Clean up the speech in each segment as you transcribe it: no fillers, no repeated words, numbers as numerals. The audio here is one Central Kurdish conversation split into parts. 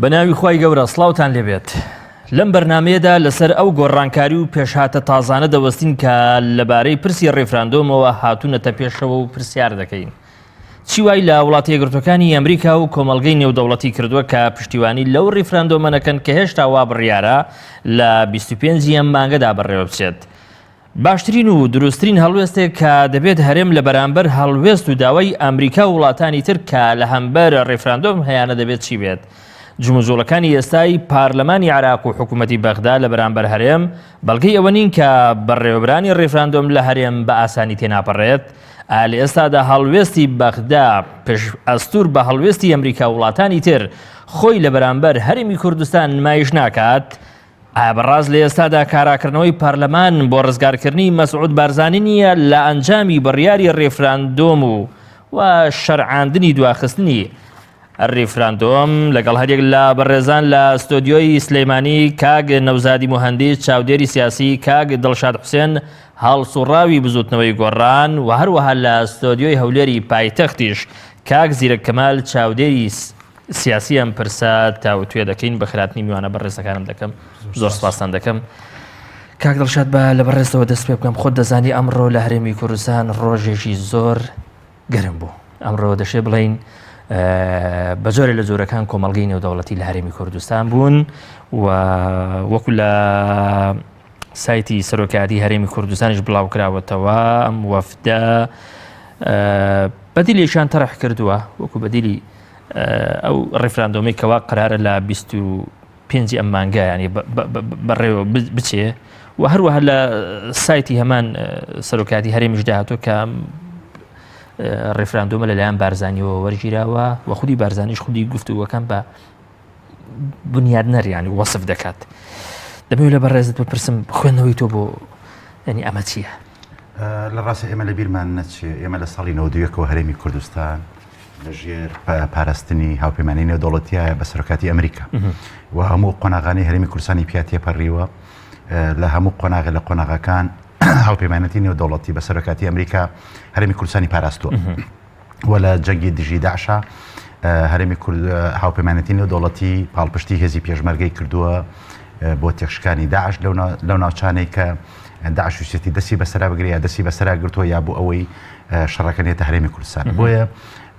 بە ناوی خوای گەورە سڵاوتان لێبێت لەم بەرنمەیەدا لەسەر ئەو گۆڕانکاری و پێشهاتە تازانە دەوەستین کە لەبارەی پرسی ڕیفراندۆمەوە هاتوونەتە پێشەوە و پرسیار دەکەین چی وای لە وڵاتە یەکگرتووەکانی ئەمریکا و کۆمەڵگەی نێودەوڵەتی کردووە کە پشتیوانی لەو ڕیفراندۆمە نەکەن کە هێشتا وا بڕیارە لە 25 ئەم مانگەدا بەڕێوە بچێت. باشترین و دروستترین هەڵوێستێک کە دەبێت هەرێم لە بەرامبەر هەڵوێست و داوای ئەمریکا و وڵاتانی تر کە لە هەمبەر ڕیفراندۆم هەیانە دەبێت چی بێت؟ جموجوڵەکانی ئێستای پارلەمانی عێراق و حکوومەتی بەغدا لە بەرامبەر هەرێم بەڵگەی ئەوە نین کە بەڕێوەبرانی ڕیفراندۆم لە هەرێم بە ئاسانی تێناپەڕێت؟ ئایا لە ئێستادا هەڵوێستی بەغدا پشت ئەستوور بە هەڵوێستی ئەمریکا و وڵاتانی تر خۆی لە بەرامبەر هەرێمی کوردستان نمایش ناکات؟ ئایا بەڕاست لە ئێستادا کاراکردنەوەی پەرلەمان بۆ ڕزگارکردنی مەسعود بارزانی نییە لە ئەنجامی بڕیاری ڕیفراندۆم و و شەرعاندنی دواخستنی ڕیفراندۆم لەگەڵ هەریەک لە بەڕێزان لە ستۆدیۆی سلەیمانی کاک نەوزادی موهەندیس چاودێری سیاسی کاک دڵشاد حوسێن هەڵسوڕاوی بزوتنەوەی گۆڕان و هەروەها لە ستۆدیۆی هەولێری پایتەختیش کاک زیرەک کەمال چاودێری سیاسی ئەم پرسە تاوتوێ دەکەین بە خراپنی میوانە بەڕێزەکانم دەکەم زۆر سپاستان دەکەم. کاک دڵشاد بە لە بەڕێزەوە دەست پێ بکەم خۆت دەزانی ئەمڕۆ لە هەرێمی کوردستان ڕۆژێکی زۆر گەرم بوو ئەمڕۆ دەشێ بڵین بە جۆرە لە جۆرەکان کۆمەڵگەی نێودەوڵەتی لە هەرێمی کوردستان بوون و وەکو لە سایتی سەرۆکایەتی هەرێمی کوردستانیش بڵاو کراوەتەوە ئەم وەفدە بەدیلێکیان تەرح کردووە وەکو بەدیلی ئەو ڕیفراندۆمی کەوا قرارە لە 25 ئەم مانگە ینی بەڕێوە بچێ و هەروەها لە سایتی هەمان سەرۆکاتی هەرێمیش داهاتوە کە ڕیفراندۆمە لەلایەن بارزانیەوە وەرگیراوە و خودی بارزانیش خودی گفتوگۆکان بە بنیادنەر ینی وەسف دەکات دەمەوێت لە بەڕێزت بپرسم خوێندنەوەی تۆ بۆ ینی ئەمە چییە؟ لە ڕاستی ئێمە لە بیرمان نەچێ ئێمە لە ساڵی 91ەوە هەرێمی کوردستان لەژێر پاراستنی هاوپەیمانی نێودەوڵەتیایە بە سەرۆکاتی ئەمریکا و هەموو قۆناغانی هەرێمی کوردستانی پیا تێپەڕیوە لە هەموو قۆناغە لە قۆناغەکان هاوپەیمانەتی نێودەوڵەتی بە سەرۆکاتی ئەمریکا هەرێمی کوردستانی پاراستووە و لە جەنگی دژی داعشا هەرێمی کورد هاوپەیمانەتی نێودەوڵەتی پاڵپشتی هێزی پێشمەرگەی کردووە بۆ تێکشکانی داعش لەو ناوچانەی کە داعش ویستێتی دەستی بەسەرا بگرێ یا دەستی بەسەرا گرتووە یا بۆ ئەوەی شەڕەکە نێتە هەرێمی کوردستان بۆیە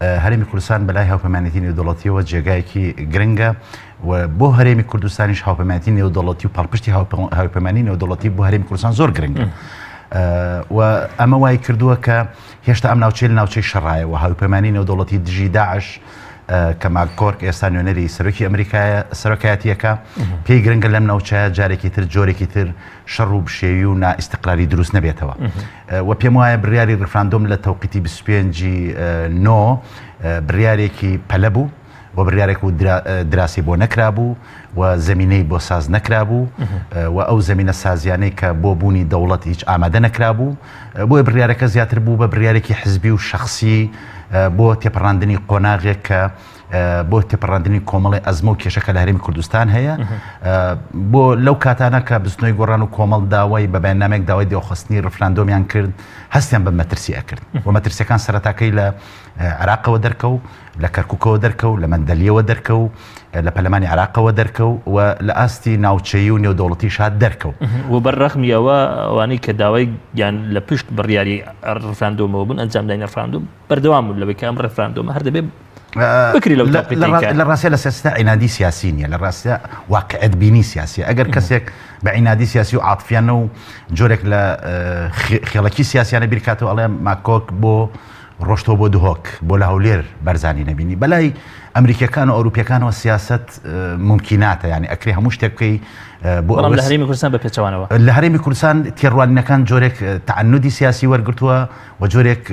هەرێمی کوردستان بەلای هاوپەیمانێتی نێودەوڵەتیەوە جێگایەکی گرنگە و بۆ هەرێمی کوردستانیش هاوپەیمانێتی نێودەوڵەتی و پاڵپشتی هاوپەیمانی نێودەوڵەتی بۆ هەرێمی کوردستان زۆر گرنگە و ئەمە وای کردووە کە هێشتا ئەم ناوچەیە لە ناوچەی شەڕایە و هاوپەیمانی نێودەوڵەتی دژی داعش کە ماکگۆرک ئێستا نوێنەری سەرۆکی ئەمریکایە سەرۆکایەتیەکە پێی گرنگە لەم ناوچەیە جارێکی تر جۆرێکی تر شەڕ و بشێوی و نائیستقراری دروست نەبێتەوە و پێم وایە بڕیاری ڕیفراندۆم لە تەوقیتی 25 نۆ بڕیارێکی پەلە بوو و بڕیارێک و دراسی بۆ نەکرابوو و زمینەی بۆ ساز نەکرابوو و ئەو زمینە سازیانەی کە بۆ بوونی دەوڵەت هیچ ئامادە نەکرابوو بۆیە بڕیارەکە زیاتر بوو بە بڕیارێکی حزبی و شخصی بۆ تێپەڕاندنی قۆناغێک کە بۆ تێپەڕاندنی کۆمەڵی ئەزمە و کێشەکە لە هەرێمی کوردستان هەیە بۆ لەو کاتانە کە بزوتنەوەی گۆڕان و کۆمەڵ داوای بە بەیاننامێک داوای دواخستنی ڕفراندۆمیان کرد هەستیان بە مەترسی ئەکرد و مەترسیەکان سەرەتاکەی لە عراقەوە دەرکەو لە کەرکوکەوە دەرکەو لە مەندەلیەوە دەرکەو لە پەرلەمانی عراقەوە دەرکەو و لە ئاستی ناوچەیی و نێودەوڵەتیش هات دەرکەو. و بەر ڕەغمی ئەوە ئەوانەی کە داوای یان لە پشت بڕیاری ڕفراندۆمەوە بوون ئەنجامدانی ڕفراندۆم بەردەوام بوون لەوەی کە ئەم ڕفراندۆمە هەر دەبێ بکری لەو تەوقیتەی کە لە ڕاستیا لە سیاسەتا عینادی سیاسی نییە لە ڕاستیا واقعیەت بینی سیاسیە ئەگەر کەسێک بە عینادی سیاسی و عاتفیانە و جۆرێک لە خێڵەکی سیاسیانە بیرکاتەوە ئەڵێ ماکۆک بۆ ڕۆشتەوە بۆ دهۆک بۆ لە هەولێر بەرزانی نەبینی بەلای ئەمریکیەکان و ئەوروپیەکانەوە سیاست مومکیناتە یعنی ئەکرێ هەموو شتێک بکەی بۆ بەڵام لە هەرێمی کوردستان بە پێچەوانەوە لە هەرێمی کوردستان تێڕوانینەکان جۆرێک تەعنودی سیاسی وەرگرتووە و جۆرێک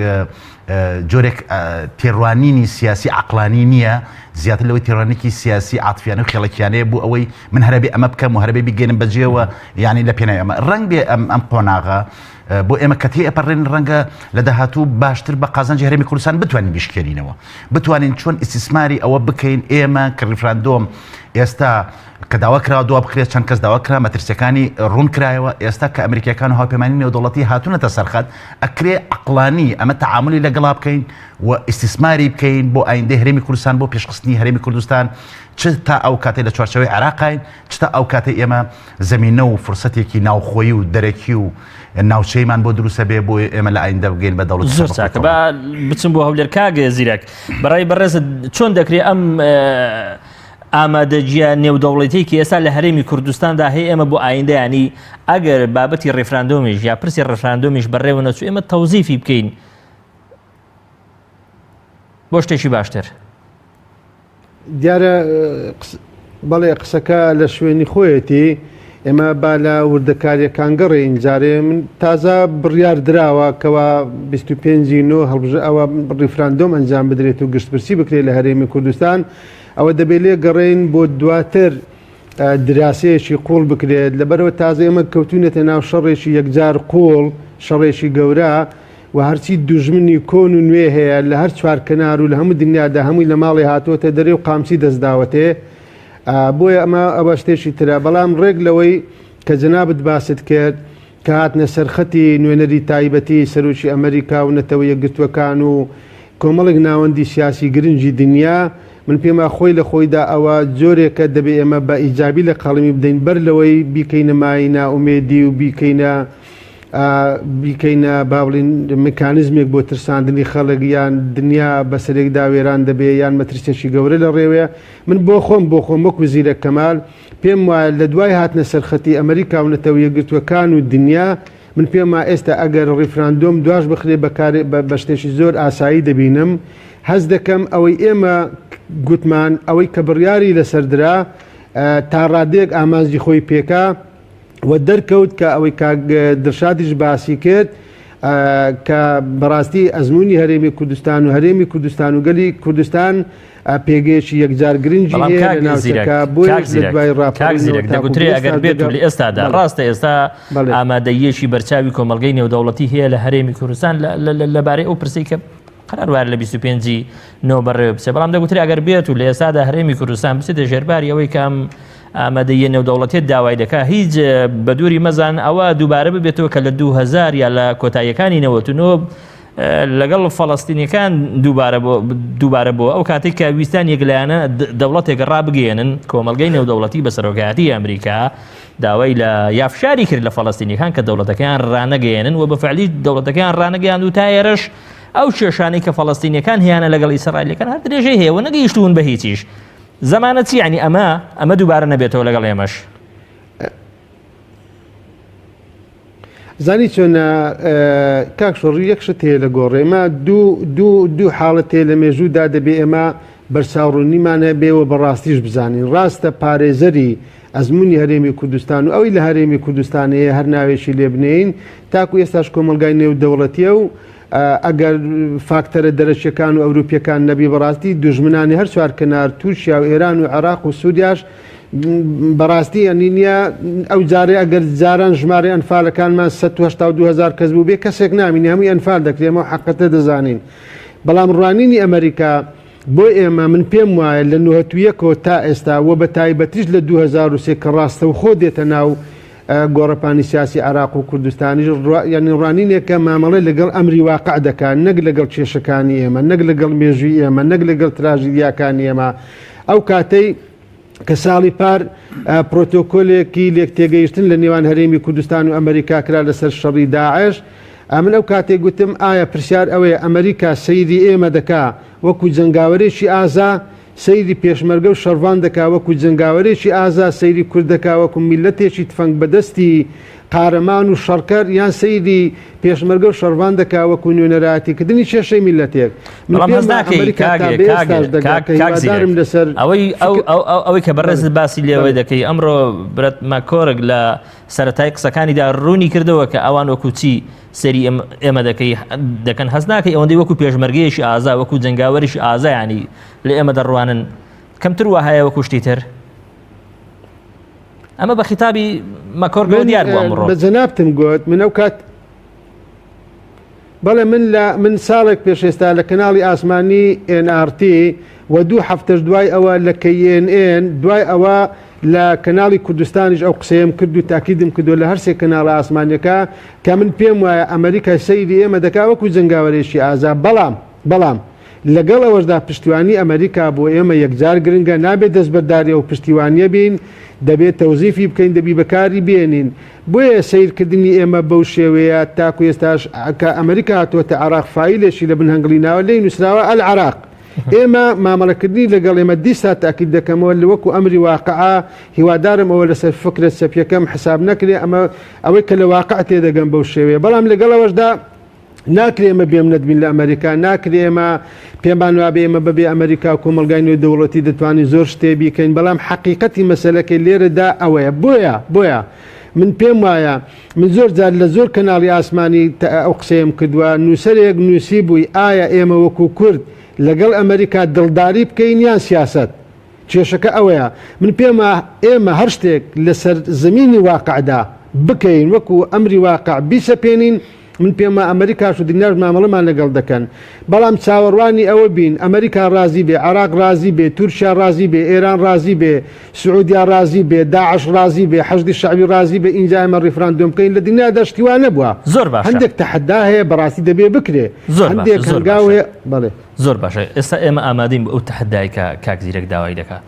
جۆرێک تێڕوانینی سیاسی عقلانی نییە زیاتر لەوەی تێڕوانینێکی سیاسی عاتفیانە و خێڵەکیانەیە بۆ ئەوەی من هەرەبێ ئەمە بکەم و هەرەبێ بیگەێنم بەجێوە یعنی لە پێناوی ئەمە ڕەنگ بێ ئەم ئەم قۆناغە. بۆ ئێمە کە تێئەپەڕێن ڕەنگە لە داهاتوو باشتر بە قازانجی هەرێمی کوردستان بتوانین بیشکێنینەوە بتوانین چۆن ئیستیسماری ئەوە بکەین ئێمە کە ڕیفراندۆم ئێستا کە داوا کرا دوا بکرێت چەند کەس داوا کرا مەترسیەکانی ڕوون کرایەوە ئێستا کە ئەمریکیەکان و هاوپەیمانی نێودەوڵەتی هاتوونەتە سەرخەت ئەکرێ عەقڵانی ئەمە تەعامولی لەگەڵا بکەین و ئیستیسماری بکەین بۆ ئایندەی هەرێمی کوردستان بۆ پێشخستنی هەرێمی کوردستان چ تا ئەو کاتەی لە چوارچێوەی عێراقاین چ تا ئەو کاتەی ئێمە زەمینە و فرسەتێکی ناوخۆیی و دەرەکی و ناوچەیمان بۆ دروستە بێ بۆ ئێمە لە ئایندە بگەین بە دەوڵەتی زۆر چاکە با بچم بۆ هەولێر کاک زیرەک بەڕای بەڕێزت چۆن دەکرێ ئەم ئامادەگیە نێودەوڵەتیی کە ئێستا لە هەرێمی کوردستاندا هەیە ئێمە بۆ ئایندە ینی ئەگەر بابەتی ڕیفراندۆمیش یا پرسی ڕیفراندۆمیش بەڕێوە نەچوو ئێمە تەوزیفی بکەین بۆ شتێکی باشتر. دیارە بەڵێ قسەکە لە شوێنی خۆیەتی ئێمە با لە وردەکاریەکان گەڕێین جارێ من تازە بڕیار دراوە کەوا 25 نۆ هەڵبژ ئەوە ڕیفراندۆم ئەنجام بدرێت و گشتپرسی بکرێت لە هەرێمی کوردستان ئەوە دەبێت لێ گەڕێین بۆ دواتر دراسەیەکی قوڵ بکرێت لەبەرەوە تازە ئێمە کەوتونەتە ناو شەڕێکی یەکجار قوڵ شەڕێکی گەورە و هەرچی دوژمنی کۆن و نوێ هەیە لە هەر چوار کەنار و لە هەموو دنیادا هەمووی لە ماڵێ هاتووەتە دەرێ و قامچی دەست داوەتێ بۆیە ئەمە ئەوە شتێکی ترە بەڵام ڕێک لەوەی کە جەنابت باست کرد کە هاتنە سەرخەتی نوێنەری تایبەتی سەرۆکی ئەمریکا و نەتەوە یەکگرتووەکان و کۆمەڵێک ناوەندی سیاسی گرنگی دنیا من پێما خۆی لە خۆیدا ئەوە جۆرێکە دەبێ ئێمە بە ئیجابی لە قەڵمی بدەین بەر لەوەی بیکەینە مای نائومێدی و بیکەینە بیکەینە با بڵین مکانیزمێک بۆ ترساندنی خەڵک یان دنیا بەسەرێکدا وێران دەبێ یان مەترسیەکی گەورە لە ڕێوێ من بۆ خۆم بۆ خۆم وەکو زیرەک کەمال پێم وایە لە دوای هاتنە سەرخەتی ئەمریکا و نەتەوە یەکگرتووەکان و دنیا من پێم وایە ئێستا ئەگەر ڕیفراندۆم دواش بخرێ بەکارێ بە شتێکی زۆر ئاسایی دەبینم هەست دەکەم ئەوەی ئێمە گوتمان ئەوەی کە بڕیاری لەسەر درا تا ڕادەیەک ئامانجی خۆی پێکا و دەرکەوت کە ئەوەی کاک دڵشادیش باسی کرد کە بەڕاستی ئەزمموی هەرێمی کوردستان و هەرێمی کوردستان و گەلی کوردستان پێگەیەکی یەکجار گرنگی هەیە لە ناوچەکە بۆیە لە دوای ڕاپەڕینەوە تاکو دەگوترێ ئەگەر بێت و لە ئێستادا ڕاستە ئێستا ئامادەییەکی بەرچاوی کۆمەڵگەی نێودەوڵەتی هەیە لە هەرێمی کوردستان لەبارەی ئەو پرسەی کە قەرار وایە لە 25 ی نۆ بەڕێوە بچێت بەڵام دەگوترێ ئەگەر بێت و لە ئێستادا هەرێمی کوردستان بچێتە ژێرباری ئەوەی کە ئەم ئامادەییە نێودەوڵەتیە داوای دەکا هیچ بە دووری مەزان ئەوە دووبارە ببێتەوە کە لە 2000 یا لە کۆتاییەکانی 99 لەگەڵ فەڵەستینیەکان دووبارە بۆ دووبارە بۆ ئەو کاتێک کە ویستان یەکلایەنە دەوڵەتێک ڕابگەیەنن کۆمەڵگەی نێودەوڵەتی بە سەرۆکایەتی ئەمریکا داوای لە یا فشاری کرد لە فەڵەستینیەکان کە دەوڵەتەکەیان ڕانەگەیەنن و بە فعلی دەوڵەتەکەیان ڕانەگەیاند و تا ئێرەش ئەو کێشانەی کە فەڵەستینیەکان هیانە لەگەڵ ئیسرائیلەکان هەر درێژەی هەیە و نەگەیشتوون بە هیچیش زەمانە چی یعنی ئەمە ئەمە دووبارە نەبێتەوە لەگەڵ ئێمەش. زانی چۆنە کاک شۆڕی یەک شت هەیە لە گۆڕێ ئێمە دوو دوو دوو حاڵەت هەیە لە مێژوودا دەبێ ئێمە بەرچاوڕوونیمان هەبێ و بەڕاستیش بزانین ڕاستە پارێزەری ئەزمموی هەرێمی کوردستان و ئەوی لە هەرێمی کوردستان هەیە هەر ناوێکی لێ بنێین تاکو ئێستاش کۆمەلگای نێودەوڵەتیە و ئەگەر فاکتەرە دەرەکیەکان و ئەوروپیەکان نەبی بەڕاستی دوژمنانی هەر چوار کەنار تورکیا و ئێران و عێراق و سووریاش بەڕاستی ئەنی نییە ئەو جارێ ئەگەر جاران ژمارەی ئەنفالەکانمان 1970 هزار کەس بوو بێ کەسێک نامینی هەمووی ئەنفال دەکرێ ئەمە حەقەتە دەزانین بەڵام ڕوانینی ئەمریکا بۆ ئێمە من پێم وایە لە 91ەوە تا ئێستا و بە تایبەتیش لە 2003 کە ڕاستەوخۆ دێتە ناو گۆڕەپانی سیاسی عێراق و کوردستانیش یانی ڕوانینێکە مامەڵەی لەگەڵ ئەمری واقع دەکات نەک لەگەڵ کێشەکانی ئێمە نەک لەگەڵ مێژووی ئێمە نەک لەگەڵ تراژیدیاکانی ئێمە ئەو کاتەی کە ساڵی پار پرۆتۆکۆلێکی لێک تێگەیشتن لە نێوان هەرێمی کوردستان و ئەمریکا کرا لەسەر شەڕی داعش ئەمن ئەو کاتێک گوتم ئایا پرسیار ئەوەیە ئەمریکا سەیری ئێمە دەکا وەکو جەنگاوەرێکی ئازا سەیری پێشمەرگە و شەڕڤان دەکا وەکو جەنگاوەرێکی ئازا، سەیری کورد دەکا وەکو میللەتێکی تفەنگ بەدەستی قارەمان و شەڕکەر، یان سەیری پێشمەرگە و شەڕڤان دەکا وەکو نوێنەرایەتیکردنی کێشەی میللەتێک. من بەڵام پێم هەست وایە ناکەی ئەمریکا کاک تا بە کاک ئێستاش دەگا کاک کە کاک هیوادارم زیرەک لەسەر ئەوەی ئەو فکر ئەو ئەو ئەوەی کە بەڵێ بەڕێزت باسی لێوە بەڵێ دەکەی ئەمڕۆ برەت ماکۆرگ لە سەرەتای قسەکانیدا ڕوونی کردەوە کە ئەوان وەکو چی سەیری ئێمە دەکەی دەکەن هەست ناکەی ئەوەندەی وەکو پێشمەرگەیەکی ئازا وەکو جەنگاوەرێکی ئازا ینی لە ئێمە دەڕوانن کەمتر وەهایە وەکو شتی تر ئەمە بە خیتابی مەکۆرگەوە دیار بوو ئەمڕۆ بە جەنابتم گوت من ئەو کات. بەڵێ من لە من ساڵێک پێش ئێستا لە کەناڵی ئاسمانی NRT و دوو هەفتەش دوای ئەوە لە KNN دوای ئەوە لە کەناڵی کوردستانیش ئەو قسەیەم کرد و تاکیدم کردو لە هەرسێ کەناڵە ئاسمانیەکە کە من پێم وایە ئەمریکا سەیری ئێمە دەکا وەکو جەنگاوەرێکی ئازا بەڵام بەڵام لەگەڵ ئەوەشدا پشتیوانی ئەمریکا بۆ ئێمە یەکجار گرنگە، نابێت دەستبەرداری ئەو پشتیوانییە بین، دەبێت تەوزیفی بکەین، دەبی بەکاری بێنین. بۆیە سەیرکردنی ئێمە بەو شێوەیە تاکو ئێستاش کە ئەمریکا هاتووەتە عێراق فایلێکی لە بن هەنگڵی ناوە لێی نووسراوە العراق. ئێمە مامەڵەکردنی لەگەڵ ئێمە دیسا تاکید دەکەمەوە لە وەکو ئەمری واقعە، هیوادارم ئەوە لەسەر فکرە چەپیەکەم حساب نەکرێ، ئەمە ئەوەی کە لە واقع تێدەگەم بەو شێوەیە، بەڵام لەگەڵ ئەوەشدا ناکرێ ئێمە بێمنەت بین لە ئەمەریکا، ناکرێ ئێمە پێمان وابێ ئێمە بەبێ ئەمەریکا و کۆمەڵگای نێودەوڵەتی دەتوانین زۆر شتێ بیکەین، بەڵام حەقیقەتی مەسەلەکەی لێرەدا ئەوەیە. بۆیە بۆیە من پێم وایە من زۆر جار لە زۆر کەناڵی ئاسمانی ئەو قسەیەم کردووە، نووسەرێک نووسیبووی ئایا ئێمە وەکوو کورد لەگەڵ ئەمەریکا دڵداری بکەین یان سیاسەت؟ کێشەکە ئەوەیە من پێم ئێمە هەر شتێک لەسەر زمینی واقعدا بکەین وەکو ئەمری واقع بیسەپێنین من پێم ئەمریکاش و دنیاش مامەڵەمان لەگەڵ دەکەن بەڵام چاوەڕوانی ئەوە بین ئەمریکا ڕازی بێ عراق ڕازی بێ تورکیا ڕازی بێ ئێران ڕازی بێ سعودیا ڕازی بێ داعش ڕازی بێ حەشدی شەعبی ڕازی بێ ئینجا ئێمە ڕیفراندۆم بکەین لە دنیادا شتی وا نەبووە زۆر باشە هەندێک تەحەدا هەیە بەڕاستی دەبێ بکرێ زۆر هەندێک باشە زۆر هەنگاو باشە هەیە بەڵێ. زۆر باشە ئێستا ئێمە ئامادەین بۆ ئەو تەحەدای کە کاک زیرەک داوای دەکات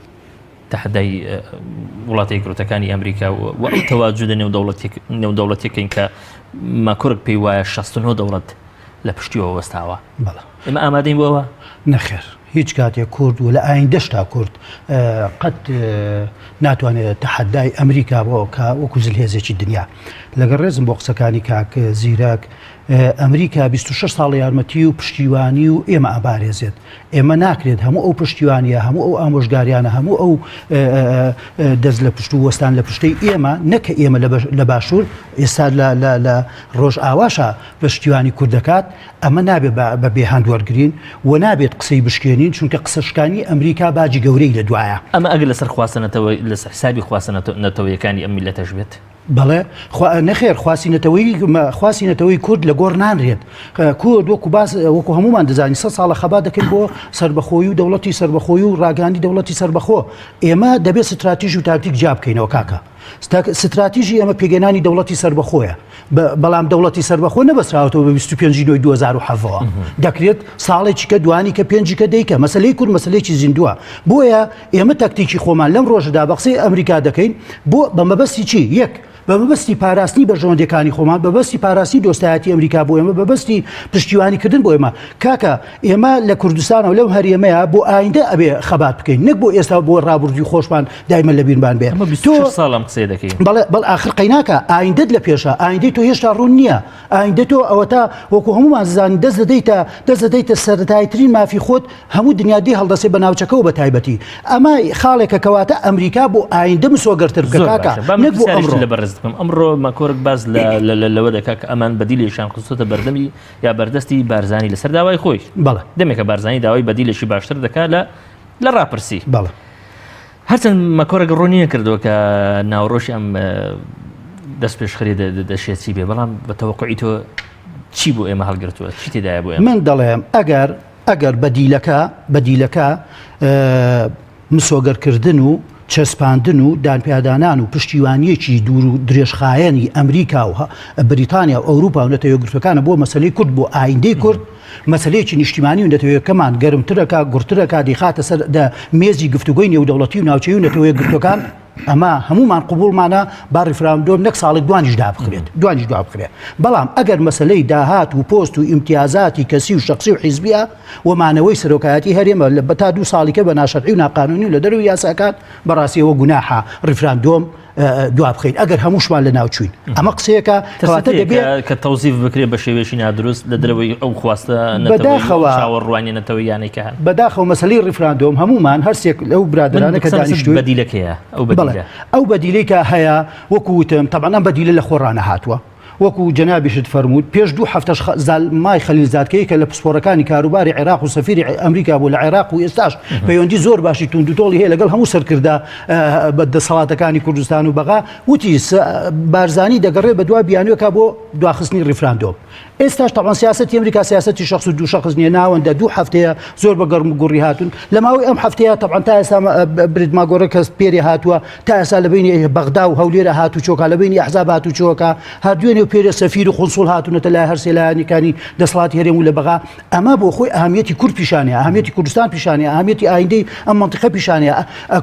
تەحەدای وڵاتە یەکگرتووەکانی ئەمریکا و ئەو تەواجودە نێودەوڵەتیەکەین کە ماکۆرک پێی وایە 69 دەوڵەت لە پشتیەوە وەستاوە بەڵێ ئێمە ئامادەین بۆ ئەوە؟ نەخێر هیچ کاتێک کورد و لە ئایندەشتا کورد قەت ناتوانێت تەحەدای ئەمریکا بۆ کە وەکو زلهێزێکی دنیا لەگەڵ ڕێزم بۆ قسەکانی کاک زیرەک ئەمریکا 26 ساڵە یارمەتی و پشتیوانی و ئێمە ئەبارێزێت ئێمە ناکرێت هەموو ئەو پشتیوانیە هەموو ئەو ئامۆژگاریانە هەموو ئەو دەست لە پشت و وەستان لە پشتەی ئێمە نەکە ئێمە لە باشوور ئێستا لە ڕۆژ ئاواشە پشتیوانی کورد دەکات ئەمە نابێت بە بێهاند وەرگین و نابێت قسەی بشکێنین چونکە قسەشکانی ئەمریکا باجی گەورەی لە دوایە. ئەمە ئەگەر لەسەر خواستە نەتەوە لەسەر حسابی خواستە نەتەوەیەکانی ئەم میللەتەش بێت؟ بەڵێ خوا نەخێر خواستی نەتەوەیی خواستی نەتەوەی کورد لە گۆڕ نانرێت کورد وەکو باس وەکو هەمومان دەزانین سە ساڵە خەبات دەکەین بۆ سربەخۆی و دەوڵەتی سربەخۆی و ڕاگەاندی دەوڵەتی سربەخۆ ئێمە دەبێت ستراتیژ و تاکتیک جیا بکەینەوە کاکە ستراتیژی ئێمە پێگەنانی دەوڵەتی سربەخۆیە بەڵام دەوڵەتی سربەخۆ نەبەسراوەتەوە بە 25 نۆی 2007ەوە دەکرێت ساڵێکی کە دوانی کە پێنجی کە دەیکە مەسلەی کورد مەسلەیەکی زیندووە بۆیە ئێمە تەکتیکی خۆمان لەم ڕۆژەدا بە قسەی ئەمریکا دەکەین بۆ بە مەبەستی چی؟ یەک، بە مەبەستی پاراستنی بەرژەوەندیەکانی خۆمان، بە مەبەستی پاراستنی دۆستایەتی ئەمریکا بۆ ئێمە، بە مەبەستی پشتیوانی کردن بۆ ئێمە. کاکە ئێمە لە کوردستانەوە لەم هەرێمەیە بۆ ئایندە ئەبێ خەبات بکەین نەک بۆ ئێستا بۆ ڕابردووی خۆشمان دایمە لە بیرمان بێ. ئەمە 26 ساڵ ئەم قسەیە دەکەین. بەڵێ بەڵ ئاخر قەیناکە ئایندەت لە پێشە ئایندەی تۆ هێشتا ڕوون نییە. ئایندە تۆ ئەوەتا وەکو هەموومان زانین دەست دەدەیتە دەست دەدەیتە سەرەتاییترین مافی خۆت هەموو دنیا دێ هەڵدەسێ بە ناوچەکەوە بە تایبەتی ئەمە خاڵێکە کەواتە ئەمریکا بۆ ئایندە مسۆگەرتر بکە زۆر کاکە باشە با من نەک بۆ پرسیارێکی ئەمڕۆ لە بەڕێزت بکەم ئەمڕۆ ماکۆرک باس لە لە لە لەوە دەکات کە ئەمان بەدیلێکیان خستۆتە بەردەمی یا بەردەستی بارزانی لەسەر داوای خۆی بەڵێ دەمێکە بارزانی داوای بەدیلێکی باشتر دەکات لە لە ڕاپرسی بەڵێ هەرچەند مەکۆرەک ڕوونی نەکردەوە کە ناوەڕۆکی ئەم دەستپێشخەری دەشێت چی بێ بەڵام بە تەوەقعی تۆ چی بۆ ئێمە هەڵگرتووە چی تێدایە بۆ ئێمە من دەڵێم ئەگەر ئەگەر بەدیلەکە بەدیلەکە مسۆگەرکردن و چەسپاندن و دانپیادانان و پشتیوانیەکی دوور و درێژخایەنی ئەمریکا و بریتانیا و ئەوروپا و نەتەوە یەکگرتووەکانە بۆ مەسەلەی کورد بۆ ئایندەی کورد مەسەلەیەکی نیشتیمانی و نەتەوەیەکەمان گەرمترەکا، گوڕترەکا، دەیخاتە سەر دە مێزی گفتوگۆی نێودەوڵەتی و ناوچەیی و نەتەوە یەکگرتووەکان، ئەمە هەموومان قبوڵمانە با ڕیفراندۆم نەک ساڵێک دوانیش دابخرێت، دوانیش دوابخرێت. بەڵام ئەگەر مەسەلەی داهات و پۆست و ئیمتیازاتی کەسی و شەخسی و حیزبییە و مانەوەی سەرۆکایەتی هەرێمە لە تا دوو ساڵی کە بە ناشەرعی و ناقانونی و لە دەرەوەی یاساکان، بەڕاستی ئەوە گوناحە ڕیفراندۆم دوابخەین ئەگەر هەمووشمان لە ناوچوین ئەمە قسەیەکە کەواتە دەبێت کە تەوزیف بکرێت بە شێوەیەکی نادروست لە دەرەوەی ئەو خواستە بەداخەوە چاوەڕوانی نەتەوەیانەی کە هەن بەداخەوە مەسەلەی ڕیفراندۆم هەمومان هەرسێک لەو برادرانە کە دانیشتوین بەدیلەکەیە ئەو بەدیلە ئەو بەدیلەی کە هەیە وەکو وتم تەبعەن ئەم بەدیلە لە خۆڕا نەهاتووە وەکو جەنابیشت فەرمووت پێش دوو هەفتەش زالمای خەلیلزاد کە یەکە لە پسپۆڕەکانی کاروباری عێراق و سەفیری ئەمریکا بوو لە عێراق و ئێستاش پەیوەندی زۆر باشی توندوتۆڵی هەیە لەگەڵ هەموو سەرکردە بە دەسەڵاتەکانی کوردستان و بەغا وتی بارزانی دەگەڕێ بە دوا بیانوێکا بۆ دواخستنی ڕیفراندۆم. ئێستاش تەبعەن سیاسەتی ئەمریکا سیاسەتی شەخس و دوو شەخس نییە، ناوەندە، دوو هەفتەیە زۆر بە گەرم و گوڕی هاتوون. لە ماوەی ئەم هەفتەیە تەبعەن تا ئێستا برێت ماگۆرە کە پێرێ هاتووە تا ئێستا لە بەینی بەغدا و هەولێرە هاتوچۆکە، لە بەینی ئەحزاب هاتوچۆکە، هەر دوێنێ و پێرێ سەفیر و قونسوڵ هاتوونەتە لای هەرسێ لایەنەکانی دەسەڵاتی هەرێم و لە بەغا. ئەمە بۆ خۆی ئەهمیەتی کورد پیشانەیە، ئەهمیەتی کوردستان پیشانەیە، ئەهمیەتی ئایندەی ئەم مەنتیقە پیشانەیە.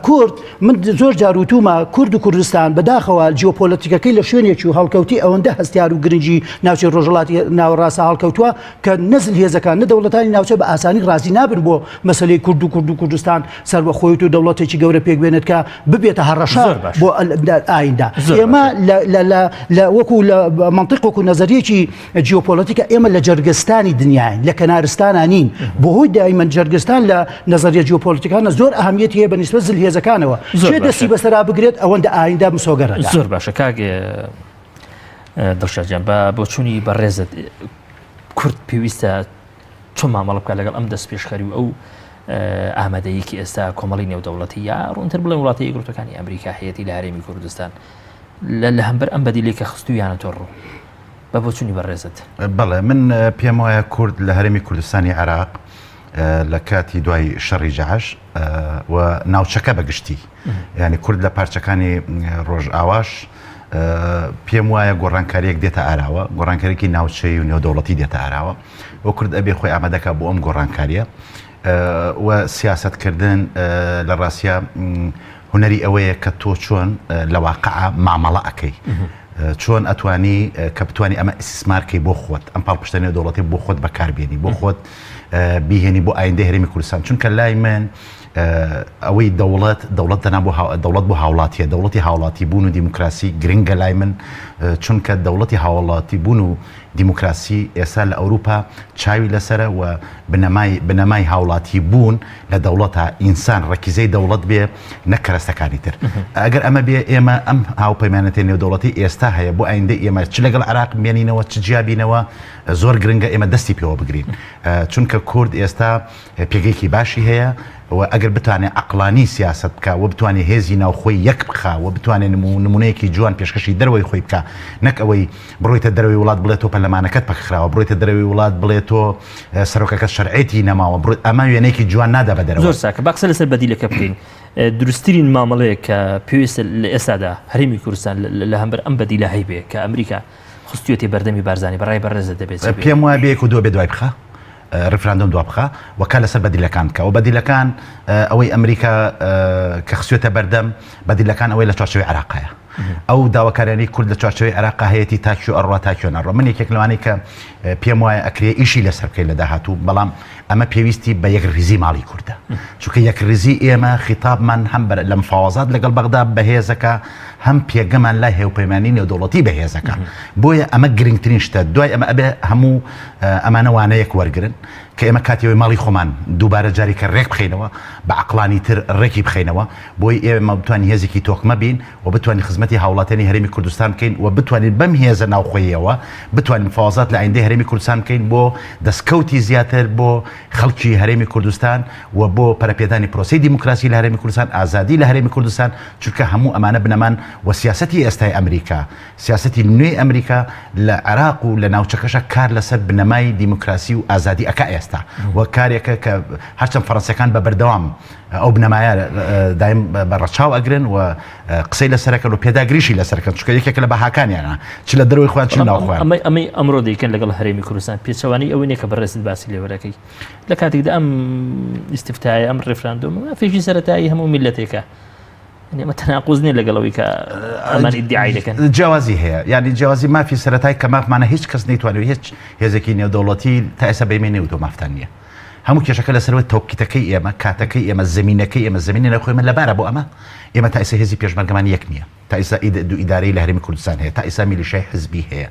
کورد من زۆر جار وتومە کورد و کوردستان بەداخەوە جیۆپۆلەتیکەکەی لە شوێنێکی و هەڵکەوتی ئەوەندە هەستیار و گرنگی ناوچەی ڕۆژهەڵاتی ناوەڕاستە هەڵکەوتووە کە نە زلهێزەکان نە دەوڵەتانی ناوچە بە ئاسانی ڕازی نابن بۆ مەسەلەی کورد و کورد و کوردستان سەربەخۆیت و دەوڵەتێکی گەورە پێک بێنێت کە ببێتە هەڕەشە بۆ ئایندە. ئێمە لە وەکو لە مەنتیق وەکو نەزەریەکی جیۆپۆلەتیکە ئێمە لە جەرگستانی دنیاین لە کەنارستانا نین بۆهۆی دایمەن جەرگستان لە نەزەریە جیۆپۆلەتیکانە زۆر ئەهمیەتی هەیە بە نیسبەت زلهێزەکانەوە کێ دەستی بەسەرا بگرێت ئەوەندە ئایندە مسۆگەرە زۆر باشە کاک دڵشاد جان بە بۆچوونی بەڕێزت کورد پێویستە چۆن مامەڵە بکات لەگەڵ ئەم دەستپێشخەری و ئەو ئامادەیەکی ئێستا کۆمەڵی نێودەوڵەتی یا ڕوونتر بڵێن وڵاتی یەکگرتووەکانی ئەمریکا هەیەی لە هەرێمی کوردستان لە هەمبەر ئەم بەدیلێک کە خستویانە تۆ ڕوو بە بۆچوونی بەڕێزت. بەڵێ من پێم وایە کورد لە هەرێمی کوردستانی عێراق لە کاتی دوای شەڕی جەعش و ناوچەکە بە گشتی یعنی کورد لە پارچەکانی ڕۆژئاواش پێم وایە گۆڕانکاریەک دێتە ئاراوە گۆڕانکاریی ناوچەی و نێودەوڵەتی دێتە ئاراوە و کورد ئەبێ خۆی ئامادەکە بۆ ئەم گۆڕانکاریە و سیاستکردن لە ڕاستە هونەری ئەوەیە کە تۆ چۆن لە واقعا مامەڵە ئەکەی چۆن ئەتوانی کە بتانی ئەمە ئیسیسمارکەی بۆ خۆت ئەم پاڵپشتە نێودەوڵەتی بۆ خۆت بەکاربیێنی بۆ خۆت بیهێنی بۆ ئایندەی هەرێمی کوردستان چونکە لای من ئەوەی دەوڵەت دەوڵەت دەنا بۆ دەوڵەت بۆ هاوڵاتیە دەوڵەتی هاوڵاتی بوون و دیموکراسی گرنگە لای من چونکە دەوڵەتی هاوڵاتی بوون و دیموکراسی ئێستا لە ئەوروپا چاوی لەسرە و بنەمای بنەمای هاوڵاتی بوون لە دەوڵەتە ئینسان ڕەکیزەی دەوڵەت بێ نەک کەرەستەکانی تر. ئەگەر ئەمە بێ ئێمە ئەم هاوپەیمانێتیە نێودەوڵەتی ئێستا هەیە بۆ ئایندەی ئێمە چ لەگەڵ عێراق بمێنینەوە چ جیا بینەوە زۆر گرنگە ئێمە دەستی پێوە بگرین چونکە کورد ئێستا پێگەیەکی باشی هەیە و ئەگەر بتوانێت عەقڵانی سیاسەت بکا و بتوانێت هێزی ناوخۆی یەک بخا و بتوانێت نمونەیەکی جوان پێشکەشی دەرەوەی خۆی بکا نەک ئەوەی بڕۆیتە دەرەوەی وڵات بڵێ تۆ پەرلەمانەکەت پەکخراوە بڕۆیتە دەرەوەی وڵات بڵێ تۆ سەرۆکەکەت شەرعێتی نەماوە بڕۆ ئەمە وێنەیەکی جوان نادا بە دەرەوە. زۆر چاکە با قسە لەسەر بەدیلەکە بکەین دروستترین مامەڵەیە کە پێویستە لە ئێستادا هەرێمی کوردستان لە هەمبەر ئەم بەدیلە هەیبێ کە ئەمریکا خستویەتی بەردەمی بارزانی بەڕای بەڕێزت دەبێت چی بێ؟ پێم وایە بێ یەک و دوو بێ دوای بخا ڕیفراندۆم دوا بخا و کار لەسەر بەدیلەکان بکا و بەدیلەکان ئەوەی ئەمریکا کە خستوێتە بەردەم بەدیلەکان ئەوەی لە چوارچێوەی عێراقایە ئەو داواکاریانەی کورد لە چوارچێوەی عێراقا هەیەتی تا کوێ ئەڕوا تا کوێ ناڕوا من یەکێک لەوانەی کە پێم وایە ئەکرێ ئیشی لەسەر بکەین لە داهاتوو بەڵام ئەمە پێویستی بە یەکڕیزی ماڵی کوردە چونکە یەکڕیزی ئێمە خیتابمان هەم بەر لە مفاوەزات لەگەڵ بەغدا بەهێزەکە هەم پێگەمان لای هێوپەیمانی نێودەوڵەتی بەهێزەکە بۆیە ئەمە گرنگترین شتە دوای ئەمە ئەبێ هەموو ئەمانە وانەیەک وەرگن کە ئێمە کاتیەوەی ماڵی خۆمان دووبارە جارێکە ڕێک بخەینەوە بە عقلانی تر ڕێکی بخەینەوە بۆی ئێمە بتوانین هێزێکی تۆکمە بین و بتوانین خزمەتی هاوڵاتیانی هەرێمی کوردستان بکەین و بتوانین بەم هێزە ناوخۆییەوە بتوانین مفاوەزات لە ئایندەی هەرێمی کوردستان بکەین بۆ دەستکەوتی زیاتر بۆ خەڵکی هەرێمی کوردستان و بۆ پەرەپێدانی پرۆسەی دیموکراسی لە هەرێمی کوردستان، ئازادی لە هەرێمی کوردستان، چونکە هەموو ئەمانە بنەمان و سیاسەتی ئێستای ئەمریکا، سیاسەتی نوێی ئەمریکا لە عێراق و لە ناوچەکەشا کار لەسەر بنەمای دیموکراسی و ئازادی ئەکا ئێستا و کارێکە کە هەرچەند فەرەنسیەکان بە بەردەوام ئەو بنەمایە دایم بە ڕەچاو ئەگرن و قسەی لەسەرەکەن و پێداگریشی لەسەرکەن چونکە یەکێکە لە بەهاکانیانە چ لە دەرەوەی خۆیان چ ناو خۆیان. ئەمەی ئەمەی ئەمڕۆ دەیکەن لەگەڵ هەرێمی کوردستان پێچەوانەی ئەوە نییە کە بەڕێزت باسی لێوە دەکەی لە کاتێکدا ئەم ئیستفتایە ئەم ڕیفراندۆمە مافێکی سەرەتایی هەموو میللەتێکە یعنی ئەمە تەناقوز نییە لەگەڵ ئەوەی کە ئەمان ئیدعای دەکەن. جیاوازی هەیە یعنی جیاوازی مافی سەرەتای کە مافمانە هیچ کەس نەیتوانێت هیچ هێزێکی نێودەوڵەتی تا ئێستا بەیمەی نەوتووە مافتان نییە هەموو کێشەکە لەسەرەوەی تەوقیتەکەی ئێمە، کاتەکەی ئێمە، زەمینەکەی ئێمە، زەمینی ناوخۆی ئێمە لەبارە بۆ ئەمە. ئێمە تا ئێستا هێزی پێشمەرگەمان یەک نییە. تا ئێستا دوو ئیدارەی لە هەرێمی کوردستان هەیە. تا ئێستا میلیشیای حزبی هەیە.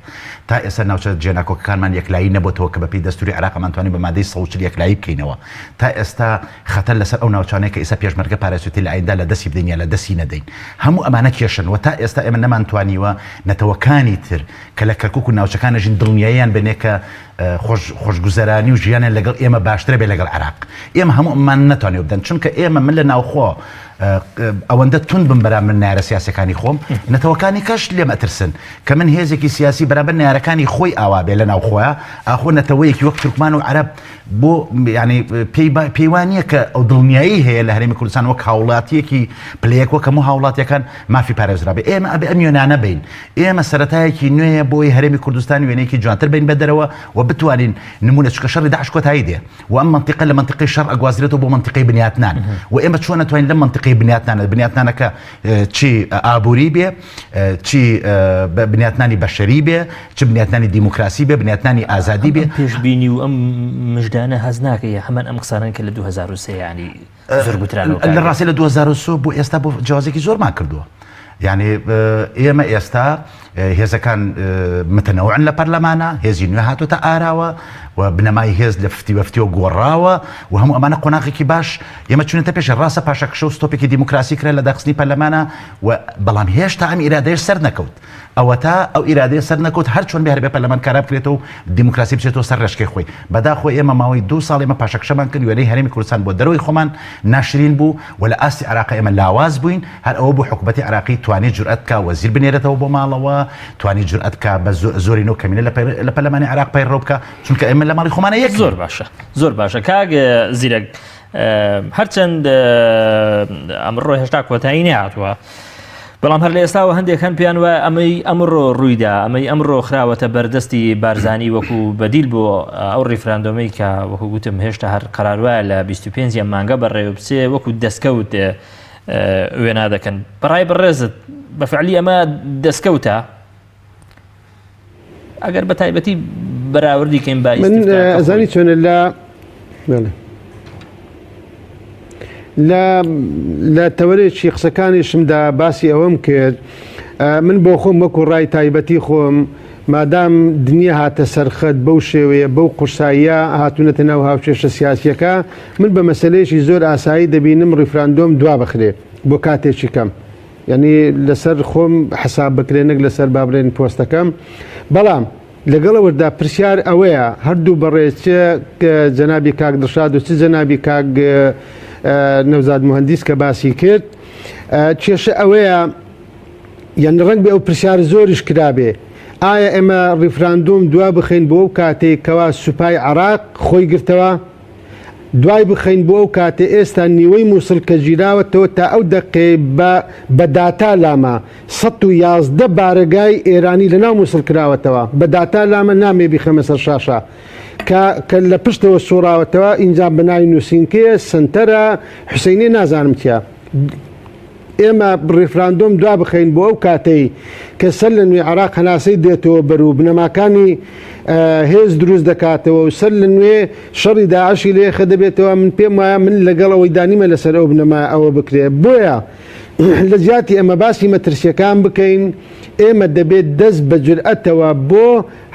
تا ئێستا ناوچە جێناکۆکەکانمان یەکلایی نەبۆتەوە کە بەپێی دەستووری عێراق ئەمانتوانی بە مادەی 140 یەکلایی بکەینەوە. تا ئێستا خەتەر لەسەر ئەو ناوچانەیە کە ئێستا پێشمەرگە پارێزوێتی لە ئایندە لە دەستی بدەین یا لە دەستی نەدەین. هەموو ئەمانە کێشەن و تا ئێستا ئێمە نەمانتوانیوە نەتەوەکانی تر کە لە کەرکوک و ناوچەکان ئەژین دڵنیاییان بێنێ کە خۆش خۆشگوزەرانی و ژیانیان لەگەڵ ئێمە باشترە بێ لەگەڵ عێراق. ئێمە هەموو ئەممان نەتوانیوە بدەن، چونکە ئێمە من لە ناوخۆ ئەوەندە توند بم بەرامبەر نەیارە سیاسیەکانی خۆم، نەتەوەکانی کەش لێم ئەترسن کە من هێزێکی سیاسی بەرامبەر نەیارەکانی خۆی ئاوا بێ لە ناوخۆیا، ئاخۆ نەتەوەیەکی وەک تورکمان و عەرەب بۆ یانی پێی پێی وا نییە کە ئەو دڵنیایی هەیە لە هەرێمی کوردستان وەک هاوڵاتیەکی پلەیەک وەک هەموو هاوڵاتیەکان مافی پارێزرابێ. ئێمە ئەبێ ئەم وێنانە بین. ئێمە سەرەتایەکی نوێیە بۆی هەرێمی کوردستان وێنەیەکی جوانتر بین بە دەرەوە و بتوانین نمونە چونکە شەڕی داعش کۆتایی دێ و ئەم مەنتیقە لە مەنتیقەی شەڕ ئەگوازرێتەوە بۆ مەنتیقەی بنیاتنان و ئێمە چۆن ئەتوانین لەم مەنتیقەی بنیاتنانە بنیاتنانەکە چی ئابووری بێ چی بنیاتنانی بەشەری بێ چ بنیاتنانی دیموکراسی بێ بنیاتنانی ئازادی بێ پێشبینی و ئەم مژدانە هەز ناکەی هەمان ئەم قسانەن کە لە 2023 ینی زۆر گوترانەوە لە ڕاستی لە 2023 بۆ ئێستا بۆ جیاوازێکی زۆرمان کردووە یعنی ئێمە ئێستا هێزەکان متەنەوعن لە پەرلەمانە هێزی نوێ هاتۆتە ئاراوە و بنەمای هێز لە فتی وەفتیەوە گۆڕاوە و هەموو ئەمانە قۆناغێکی باش ئێمە چونەتە پێشە ڕاستە پاشەکشە و ستۆپێکی دیموکراسی کرا لە داخستنی پەرلەمانە و بەڵام هێشتا ئەم ئیرادەیەش سەر نەکەوت ئەوەتا ئەو ئیرادەیە سەر نەکەوت هەر چۆن بێ هەر بێ پەرلەمان کارا بکرێتەوە و دیموکراسی بچێتەوە سەر ڕێچکەی خۆی. بەداخەوە ئێمە ماوەی دوو ساڵ ئێمە پاشەکشەمان کرد، وێنەی هەرێمی کوردستان بۆ دەرەوەی خۆمان ناشرین بوو و لە ئاستی عێراق ئێمە لاواز بووین، هەر ئەوە بوو حکوومەتی عێراقی توانی جورئەت بکا وەزیر بنێرێتەوە بۆ ماڵەوە، توانی جورئەت بکا بە زۆرینە و کەمینە لە پەرلەمانی عێراق پەیڕەو بکا، چونکە ئێمە لە ماڵی خۆمانە یەک زۆر باشە زۆر باشە کاک زیرەک هەرچەند ئەمڕۆ هێشتا کۆتایی نەهاتووە. بەڵام هەر لە ئێستاوە هەندێک هەن پێیان وایە ئەمەی ئەمڕۆ ڕوویدا ئەمەی ئەمڕۆ خراوەتە بەردەستی بارزانی وەکو بەدیل بۆ ئەو ڕیفراندۆمەی کە وەکو گوتم هێشتا هەر قەرار وایە لە 25 ئەم مانگە بەڕێوە بچێ وەکو دەستکەوت وێنا دەکەن بەڕای بەڕێزت بە فعلی ئەمە دەستکەوتە ئەگەر بە تایبەتی بەراوردی کەین با من ئەزانی چۆنە لە لە لە تەوەرێکی قسەکانیشمدا باسی ئەوەم کرد من بۆ خۆم وەکو ڕای تایبەتی خۆم مادام دنیا هاتە سەرخەت بەو شێوەیە بەو قورساییە هاتوونەتە ناو هاوکێشە سیاسیەکە من بە مەسلەیەکی زۆر ئاسایی دەبینم ڕیفراندۆم دوا بخرێ بۆ کاتێکی کەم یانی لەسەر خۆم حەساب بکرێ نەک لەسەر با بڵێن پۆستەکەم بەڵام لەگەڵ ئەوەشدا پرسیار ئەوەیە هەردوو بەڕێز چ جەنابی کاک دڵشاد و چ جەنابی کاک نەوزاد مهندیس کە باسی کرد کێشە ئەوەیە یان ڕەنگ بێ ئەو پرسیار زۆریش کرابێ ئایا ئێمە ڕیفراندۆم دوا بخەین بۆ ئەو کاتێک کەوا سوپای عراق خۆی گرتەوە دوای بخەین بۆ ئەو کاتەی ئێستا نیوەی موسڵ کە گیراوەتەوە تا ئەو دەقەیەی بە بە داتا لامە 111 بارەگای ئێرانی لە ناو موسڵ کراوەتەوە بە داتا لامە نامەوێ بیخەمە سەر شاشە کە کە لە پشتەوە سوڕاوەتەوە ئینجا بە ناوی نووسینکەیە سەنتەرە حوسەینێ نازانم چیە ئێمە ڕیفراندۆم دوا بخەین بۆ ئەو کاتەی کە سەر لە نوێ عێراق هەناسەی دێتەوە بەر و بنەماکانی هێز دروست دەکاتەوە و سەر لە نوێ شەڕی داعشی لێخە دەبێتەوە من پێم وایە من لەگەڵ ئەوەی دانیمە لەسەر ئەو بنەما ئەوە بکرێ بۆیە لە جیاتی ئەمە باسی مەترسیەکان بکەین ئێمە دەبێت دەست بە جورئەتەوە بۆ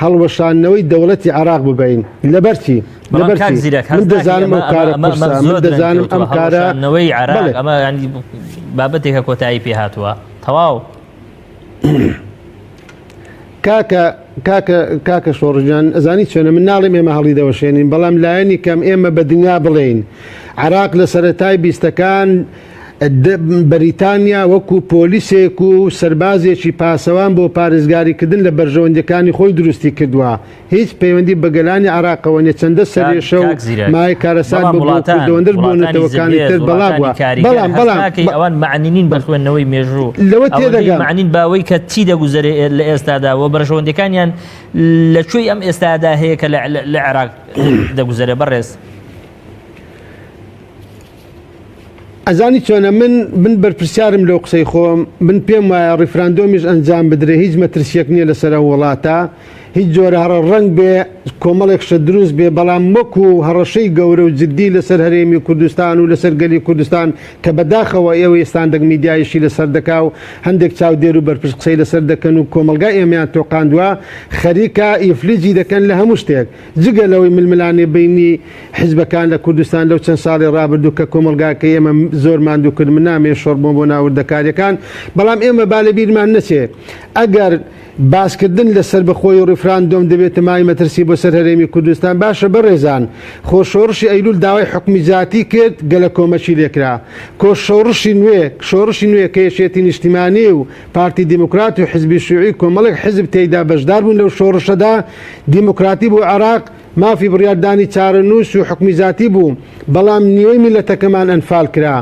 هەڵوەشاندنەوەی دەوڵەتی عێراق ببەین. لەبەرچی؟ بەڵام کاک لەبەرچی؟ زیرەک من هەست ناکەی دەزانم ئەمە ئەو کارە ئەمە ئەمە قورسە، من زۆر درەنگ دەزانم کەوتووە ئەم کارە هەڵوەشاندنەوەی عێراق بەڵێ. ئەمە یانی بابەتێکە کۆتایی پێ هاتووە تەواو. کاکە کاکە کاکە شۆڕش گیان ئەزانی چۆنە من ناڵێم ئێمە هەڵی دەوەشێنین بەڵام لایەنی کەم ئێمە بە دنیا بڵێین عێراق لە سەرەتای بیستەکان بەریتانیا وەکو پۆلیسێک و سەربازێکی پاسەوان بۆ پارێزگاریکردن لە بەرژەوەندیەکانی خۆی دروستی کردوە، هیچ پەیوەندی بە گەلانی عێراقەوە نیە چەندە سەرێشە و کاک زیرەک مایەی کارەسات بەڵام بوە بۆ وڵاتان کورد ئەوەندەش بۆ وڵاتانی نەتەوەکانی زلهێز تر بەڵا وڵاتانی بوە کاریگەر بەڵام هەست بەڵام ناکەی ئەوان مەعنی نین بە خوێندنەوەی مێژوو لەوە ئەوەندەی تێدەگەم. مەعنین باوەی کە چی دەگوزەرێ لە ئێستادا و بەرژەوەندیەکانیان لە کوێی ئەم ئێستادا هەیە کە لە عێراق دەگوزەرێ بەڕێز. ئەزانی چۆنە من من بەرپرسیارم لەو قسەی خۆم من پێم وایە ڕیفراندۆمیش ئەنجام بدرێ هیچ مەترسیەک نییە لەسەر ئەو وڵاتە هیچ جۆرە هەڕە ڕەنگ بێ کۆمەڵێک شت دروست بێ بەڵام وەکو هەڕەشەی گەورە و جددی لەسەر هەرێمی کوردستان و لەسەر گەلی کوردستان کە بەداخەوە ئێوەی ستاندەک میدیایشی لەسەر دەکا و هەندێک چاودێر و بەرپرس قسەی لەسەر دەکەن و کۆمەڵگای ئێمەیان تۆقاندوە خەریکە ئیفلیجی دەکەن لە هەموو شتێک جگە لەوەی ململانێ بەینی حیزبەکان لە کوردستان لەو چەند ساڵی ڕابردوو کە کۆمەڵگاکەی ئێمە زۆر ماندوو کرد، من نامەوێ شۆڕ بۆم بۆ ناو وردەکاریەکان، بەڵام ئێمە با لە بیرمان نەچێ ئەگەر باسکردن لە سەربەخۆیی و ڕیفراندۆم دەبێتە مایەی مەترسی بۆ سەر هەرێمی کوردستان، باشە بەڕێزان خۆ شۆڕشی ئەیلول داوای حوکمی زاتی کرد گەلەکۆمەکی لێکرا، کۆ شۆڕشی نوێ شۆڕشی نوێ کە یەکێتی نیشتیمانی و پارتی دیموکرات و حزبی شیوعی و کۆمەڵێک حزب تێیدا بەشدار بوون لەو شۆڕشەدا دیموکراتی بۆ عێراق مافی بڕیاردانی چارەنووس و حوکمی زاتی بوو، بەڵام نیوەی میللەتەکەمان ئەنفال کرا.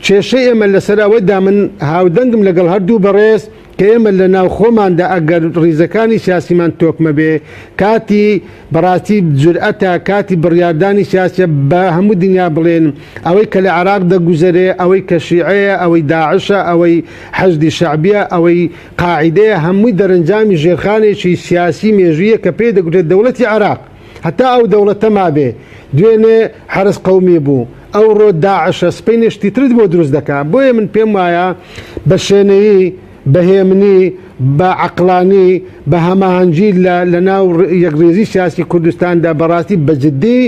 کێشەی ئێمە لەسەر ئەوەدا من هاودەنگم لەگەڵ هەردوو بەڕێز کە ئێمە لە ناو خۆماندا ئەگەر ڕیزەکانی سیاسیمان تۆکمە بێ کاتی بەڕاستی جورئەتە کاتی بڕیاردانی سیاسیە بە هەموو دنیا بڵێن ئەوەی کە لە عێراق دەگوزەرێ ئەوەی کە شیعەیە ئەوەی داعشە ئەوەی حەشدی شەعبیە ئەوەی قاعیدەیە هەمووی دەرەنجامی ژێرخانێکی سیاسی مێژوویە کە پێی دەگوترێت دەوڵەتی عێراق. هەتا ئەو دەوڵەتە مابێ دوێنێ حەرەس قەومی بوو ئەوڕۆ داعشە سبەینێ شتی ترت بۆ دروست دەکا بۆیە من پێم وایە بە شێنەیی بە هێمنی بە عەقڵانی بە هەماهەنگی لە لە ناو یەکڕیزی سیاسی کوردستاندا بەڕاستی بە جدی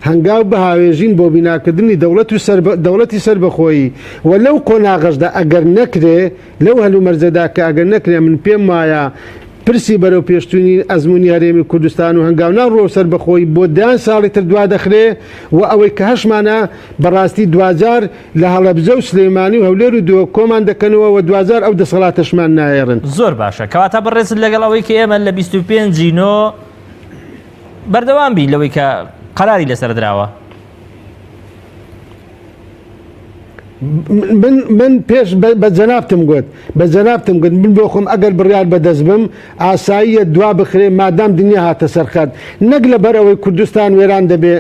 هەنگاو بهاوێژین بۆ بیناکردنی دەوڵەت و سەر دەوڵەتی سەربەخۆیی و لەو قۆناغەشدا ئەگەر نەکرێ لەو هەلومەرجەدا کە ئەگەر نەکرێ من پێم وایە پرسی بەرەوپێشچوونی ئەزموونی هەرێمی کوردستان و هەنگاونان ڕووەو سەربەخۆیی بۆ دەیان ساڵی تر دوادەخرێ و ئەوەی کە هەشمانە بەڕاستی دواجار لە هەڵەبجە و سلێمانی و هەولێر و دهۆک کۆمان دەکەنەوە و دواجار ئەو دەسەڵاتەشمان نایەڕن. زۆر باشە کەواتە بەڕێزت لەگەڵ ئەوەی کە ئێمە لە 25 ی نۆ بەردەوام بین لەوەی کە قەراری لەسەر دراوە. من من پێش بە جەنابتم گوت بە جەنابتم گوت من بۆ خۆم ئەگەر بڕیار بەدەست بم ئاساییە دوا بخرێ مادام دنیا هاتە سەرخەت نەک لەبەر ئەوەی کوردستان وێران دەبێ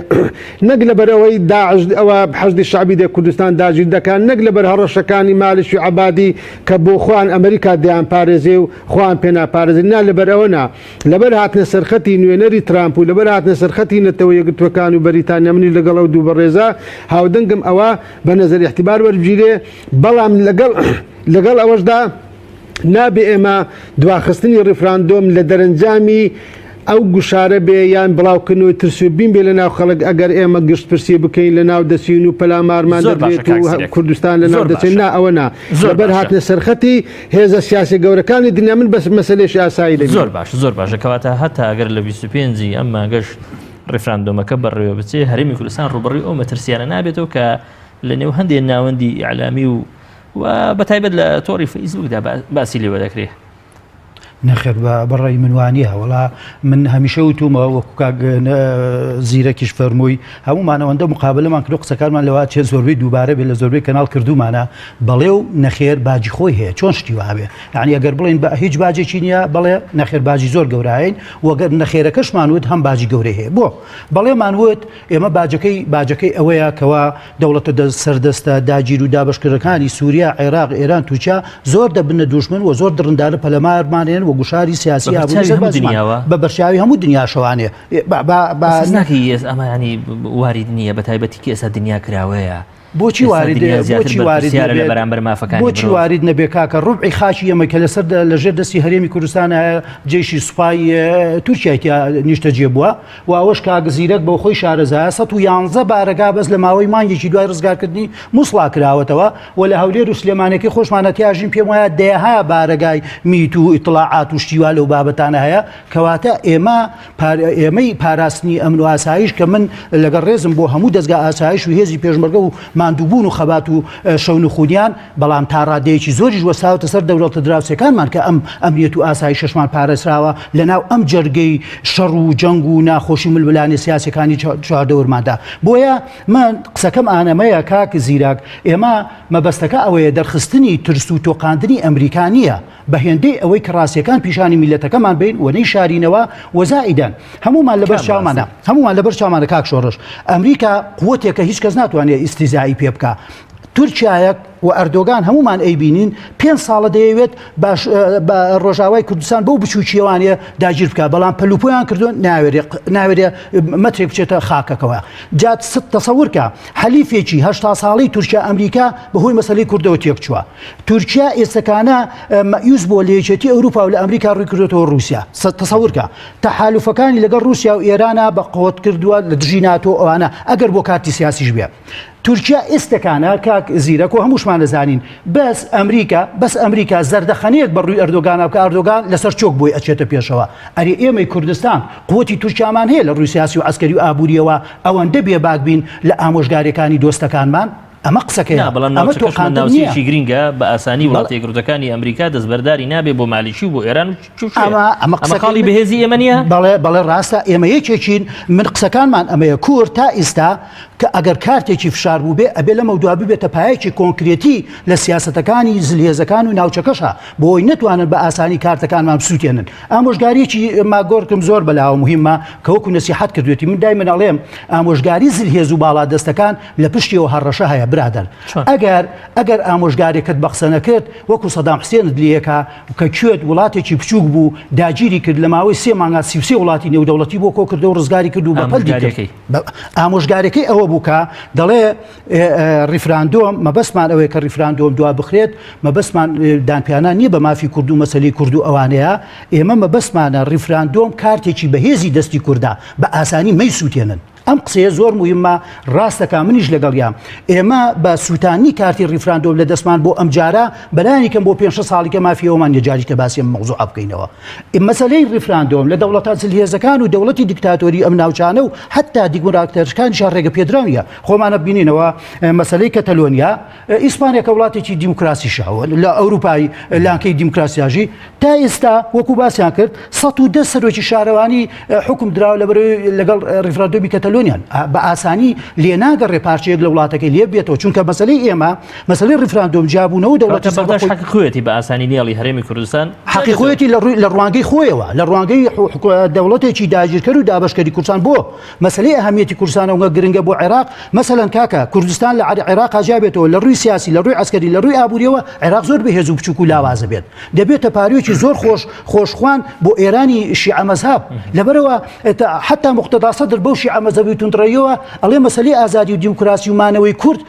نەک لەبەر ئەوەی داعش ئەوە حەشدی شەعبی دێ کوردستان داگیر دەکات نەک لەبەر هەڕەشەکانی مالشی و عەبادی کە بۆ خۆیان ئەمریکا دەیان پارێزێ و خۆیان پێ ناپارێزن نا لەبەر ئەوە نا لەبەر هاتنە سەرخەتی نوێنەری ترامپ و لەبەر هاتنە سەرخەتی نەتەوە یەکگرتووەکان و بەریتانیا منیش لەگەڵ ئەو دوو بەڕێزە هاودەنگم ئەوە بە نەزەر ئیعتیبار وەربگیرێ بەڵام لەگەڵ لەگەڵ ئەوەشدا نابێ ئێمە دواخستنی ڕیفراندۆم لە دەرەنجامی ئەو گوشارە بێ یان بڵاوکردنەوەی ترس و بیم بێ لە ناو خەڵک ئەگەر ئێمە گشتپرسی بکەین لە ناو دەچین و پەلامارمان زۆر باشە دەدرێت کاک و زیرەک کوردستان لە ناو زۆر دەچێت باشە نا ئەوە نا زۆر لەبەر باشە هاتنە سەرخەتی هێزە سیاسیە گەورەکانی دنیا من بەس مەسەلەیەکی ئاسایی زۆر دەبینم. باشە زۆر باشە کەواتە هەتا ئەگەر لە 25 ی ئەم مانگەش ڕیفراندۆمەکە بەڕێوە بچێ هەرێمی کوردستان ڕووبەڕووی ئەو مەترسیانە نابێتەوە کە لە نێو هەندێ ناوەندی ئیعلامی و و بەتایبەت لە تۆڕی فەیسبوکدا باسی لێوە دەکرێ. نەخێر بە ڕای من وانییە وەڵا من هەمیشە وتومە وەکو کاک زیرەکیش فەرمووی هەموومان ئەوەندە مقابلەمان کردو قسەکانمان لەوە چێ زۆربەی دووبارە بێ لە زۆربەی کەناڵ کردومانە بەڵێ و نەخێر باجی خۆی هەیە چۆن شتی وابێ یعنی ئەگەر بڵێن بە هیچ باجێکی نییە بەڵێ نەخێر باجی زۆر گەورەین وەگەر نەخێرەکەشمان وت هەم باجی گەورەی هەیە بۆ بەڵێمان وت ئێمە باجەکەی باجەکەی ئەوەیە کەوا دەوڵەتە سەردەستە داگیر و دابەشکردەکانی سووریا، عێراق، ئێران، تورکیا زۆر دەبنە دوژمن و زۆر دڕندانە پەلەمارمانێن و گوشاری سیاسی بە ئابووری بەرچاوی هەموو سەربازیمان دنیاوە؟ بە بەرچاوی هەموو دنیاشەوانێ با با با بەس هەست ناکەی ئێس ئەمە یانی وارید نییە بە تایبەتی کە ئێستا دنیا کراوەیە بۆچی ئێستا وارد دنیا زیاتر بۆچی وارد بەرپرسیارە لە نەبێت بەرامبەر مافەکانی بۆچی مرۆڤ. وارد نەبێ کاکە ڕوبعی خاکی ئێمە کە لەسەر لەژێر دەستی هەرێمی کوردستان جێشی سوپای تورکیای تیا نیشتەجێ بووە و ئەوەش کاک زیرەک بۆ خۆی شارەزایە 111 بارەگا بەس لە ماوەی مانگێکی دوای ڕزگارکردنی موسڵا کراوەتەوە و لە هەولێر و سلێمانەکەی خۆشمانە تیاژین پێم وایە دەیەها بارەگای میت و ئیتڵاعات و شتیوا لەو بابەتانە هەیە کەواتە ئێمە ئێمەی پاراستنی ئەمن و ئاسایش کە من لەگەڵ ڕێزم بۆ هەموو دەزگا ئاسایش و هێزی پێشمەرگە و ماندووبوون و خەبات و شەونخونیان بەڵام تا ڕادەیەکی زۆریش وەستاوەتە سەر دەوڵەتە دراوسێکانمان کە ئەم ئەمنیەت و ئاسایشەشمان پارێزراوە لەناو ئەم جەرگەی شەڕ و جەنگ و ناخۆشی و ململانێ سیاسیەکانی چواردەورماندا. بۆیە من قسەکەم ئانەمەیە کاک زیرەک ئێمە مەبەستەکە ئەوەیە دەرخستنی ترس و تۆقاندنی ئەمریکا نییە بە هێندەی ئەوەی کە ڕاستیەکان پیشانی میللەتەکەمان بەین و نەیشارینەوە و زائیدەن هەموومان لەبەر چاومانە هەموومان لەبەر چاومانە کاک شۆڕش ئەمریکا قوتێکە هیچ کەس ناتوانێت ئیستیزایی پێ بکا تورکیایەک و ئەردۆگان هەمومان ئەیبینین پێ ساڵە دەیەوێت باش بە ڕۆژاوای کوردستان بەو بچووکیەوانە داگیر بکە بەڵام پەلوپۆیان کردو ناوێرێ ناوێرێ مەترێک بچێتە خاکەکەوە جات ست تەسەورکە حەلیفێکی هەشتا ساڵی تورکیا ئەمریکا بەهۆی مەسەلەی کوردەوە تێکچووە. تورکیا ئێستەکانە مەئیوس بووە لە یەکێتی ئەوروپا و لە ئەمریکا ڕووی کردوێتەوە ڕووسیا. تەسەورکە تەحالوفەکانی لەگەڵ ڕووسیا و ئێرانە بە قوت کردووە لە دژی ناتۆ ئەوانە ئەگەر بۆ کارتی سیاسیش بێ. تورکیا ئێستەکانە کاک زیرەک و هەمووشمان. خۆشمان دەزانین بەس ئەمریکا بەس ئەمریکا زەردەخەنەیەک بە ڕووی ئەردۆگانا بکا ئەردۆگان لەسەر چۆک بۆی ئەچێتە پێشەوە ئەرێ ئێمەی کوردستان قوتی تورکیامان هەیە لە ڕووی سیاسی و عەسکەری و ئابووریەوە ئەوەندە بێباک بین لە ئامۆژگاریەکانی دۆستەکانمان؟ ئەمە قسەکەیە نا بەڵام ئەمە ناوچەکەشمان تۆقاندن نییە. ناوچەیەکی گرینگە بە ئاسانی بەڵێ. وڵاتە یەکگرتووەکانی ئەمریکا دەستبەرداری نابێ بۆ مالیکی و بۆ ئێران و چ و چێ ئەمە ئەمە ئەمە قسەکەی خاڵی من بەهێزی ئێمە نییە؟ بەڵێ بەڵێ ڕاستە ئێمە یەکێکین من قسەکانمان ئەمەیە کورد تا ئیستا کە ئەگەر کارتێکی فشار بووبێ ئەبێ لەمەودوا ببێتە پایەکی کۆنکرێتی لە سیاسەتەکانی زلهێزەکان و ناوچەکەشا بۆ ئەوەی نەتوانن بە ئاسانی کارتەکانمان بسووتێنن. ئامۆژگارییەکی ماگۆرکم زۆر بەلاوە موهیمە کە وەکو نەسیحەت کردوێتی من دایمەن ئەڵێم ئامۆژگاری زلهێز و باڵادەستەکان لە پشتیەوە هەڕەشە هەیە برادەر چۆن؟ ئەگەر ئەگەر ئامۆژگارێکت بە قسە نەکرد وەکو سەدام حسێنت لێکا کە کوێت وڵاتێکی بچووک بوو داگیری کرد لە ماوەی سێ مانگا 33 وڵاتی نێودەوڵەتی بۆ کۆکردەوە ڕزگاری کرد و بە پەلدی کرد. ئامۆژگاریەکەی. ئامۆژگاریەکەی ئەوە بوو کە دەڵێ ڕیفراندۆم مەبەستمان ئەوەیە کە ڕیفراندۆم دوا بخرێت مەبەستمان دانپیانان نییە بە مافی کورد و مەسەلەی کورد و ئەوانەیە ئێمە مەبەستمانە ڕیفراندۆم کارتێکی بەهێزی دەستی کوردە بە ئاسانی مەیسووتێنن ئەم قسەیە زۆر موهیمە ڕاستەکە منیش لەگەڵیام ئێمە بە سووتانی کارتی ڕیفراندۆم لە دەستمان بۆ ئەمجارە بەلایەنی کەم بۆ پێ ساڵی کە مافی ئەومان نیە جاری کە باسی ئەم مەوزوعە بکەینەوە مەسەلەی ڕیفراندۆم لە دەوڵەتە زلهێزەکان و دەوڵەتی دیکتاتۆری ئەم ناوچانە و حتا دیگوراکتەرەکانیشا ڕێگە پێدراو نیە خۆمانە بینینەوە مەسەلەی کەتەلۆنیا ئیسپانیا کە وڵاتێکی دیموکراسیشە لە ئەوروپای لانکەی دیموکراسیاژی تا ئێستا وەکو باسیان کرد 110 سەرۆکی شارەوانی حکم دراوە لە بەرەوەی لەگەڵ ڕیفراندۆمی کەتەلۆنیان بە ئاسانی لێ ناگەڕێ پارچەیەک لە وڵاتەکەی لێ بێتەوە چونکە مەسەلەی ئێمە مەسەلەی ڕیفراندۆم جیابوونەوە دەوڵەتی کەواتە بەغداش سەربەخۆی حەقی خۆیەتی بە ئاسانی نێڵی هەرێمی کوردستان حەقی خۆیەتی لە ڕووی لە ڕوانگەی خۆیەوە لە ڕوانگەی دەوڵەتێکی داگیرکەر و دابەشکەری کوردستان بۆ مەسەلەی ئەهەمیەتی کوردستان ئەوەنگە گرنگە بۆ عێراق مەسەلەن کاکە کوردستان لە عێراقا جیا بێتەوە لە ڕووی سیاسی لە ڕووی عەسکەری لە ڕووی ئابووریەوە عێراق زۆر بەهێز و بچووک و لاوازە بێت دەبێتە پاروێکی زۆر خۆش خۆشخوان بۆ ئێرانی شیعە مەزهەب لەبەرەوە حتا مقتەدا سەدر بەو شیعە مەزهەبی توندڕەیەوە ئەڵێ مەسەلەی ئازادی و دیموکراسی و مانەوەی کورد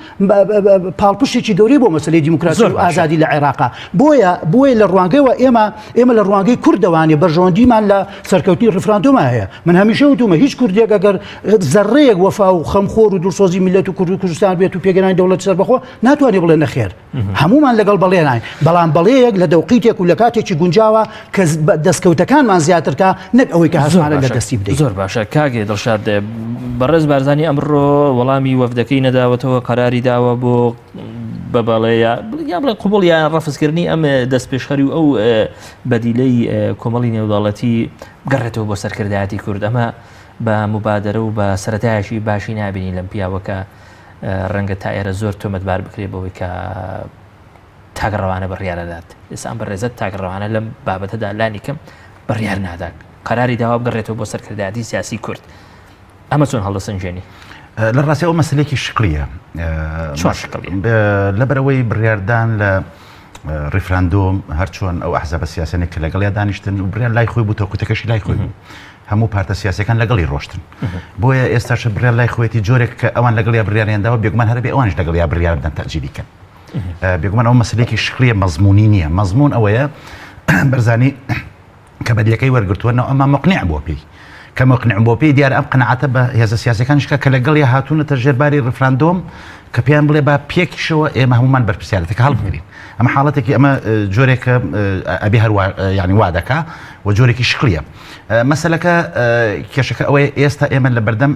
پاڵپشتێکی گەورەی بۆ مەسەلەی دیموکراسی و ئازادی لە عێراقا بۆیە بۆیە لە ڕوانگەوە ئێمە ئێمە لە ڕوانگەی کوردەوانێ بەرژەوەندیمان لە سەرکەوتنی ڕیفراندۆما هەیە من هەمیشە وتومە هیچ کوردێک ئەگەر زەڕەیەک وەفا و خەمخۆر و دڵسۆزی میلەت و کورد و کوردستان بێت و پێگەرانی دەوڵەت سەربەخۆ ناتوانێت بڵێ نەخێر هەمومان لەگەڵ بەڵێناین بەڵام بەڵێیەک لە دەوقیتێک و لە کاتێکی گونجاوە کە دەستکەوتەکانمان زیاترکە نەک ئەوەی کە هەستمانە لە دەستی بدەین. زۆر باشە کاک دڵشاد بەڕێز بارزانی ئەمڕۆ وەڵامی وەفدەکەی نەداوەتەوە قەراری داوە بۆ بە بەڵێ یا بڵێ قوبڵ یان ڕەفزکردنی ئەم دەستپێشخەری و ئەو بەدیلەی کۆمەڵی نێودەوڵەتی بگەڕێتەوە بۆ سەرکردایەتی کورد ئەمە بە مبادرە و بە سەرەتایەکی باشی نابینی لەم پیاوەکە ڕەنگە تا ئێرە زۆر تۆمەتبار بکرێت بەوەی کە تاکڕەوانە بڕیار ئەدات ئێستا ئەم بەڕێزە تاکڕەوانە لەم بابەتەدا لانی کەم بڕیار نادات قەراری داوا بگەڕێتەوە بۆ سەرکردایەتی سیاسی کورد ئەمە چۆن هەڵدەسەنگێنی؟ لە ڕاستی ئەو مەسلێکی شکلیە چۆن شکلیە؟ لەبەرەوەی بڕیاردان لە ڕیفراندۆم هەرچۆن ئەو ئەحزابە سیاسەنێک کە لەگەڵیا دانیشتن و بڕیار لای خۆی بوو تەوقیتەکەشی لای خۆی بوو هەموو پارتە سیاسەکان لەگەڵی ڕۆشتن بۆیە ئێستاش بڕیار لای خۆیەتی جۆرێک کە ئەوان لەگەڵیا بڕیاریان داوە بێگومان هەر بێ ئەوانیش لەگەڵیا بڕیار بدەن تەجیلی کەن بێگومان ئەو مەسلێکی شکلیە مەزمونی نییە مەزمون ئەوەیە بەرزانی کە بەدیەکەی وەرگتووە نەوە ئەمە مقنع بۆ پێی کە مقنع بۆ پێی دیار ئەم قەناعەتە بە هێزە سیاسەکانیش کە لەگەڵی هاتوونەتە ژێرباری ڕفراندۆم کە پێیان بڵێ با پێکیشەوە ئێمە هەمومان بەرپرسیارەتەکە هەڵبگرین ئەمە حاڵەتێکی ئەمە جۆرێکە ئەبێ هەروە ینی وا دەکا و جۆرێکی شکلیە مەسەلەکە کێشەکە ئەوەیە ئێستا ئێمە لە بەردەم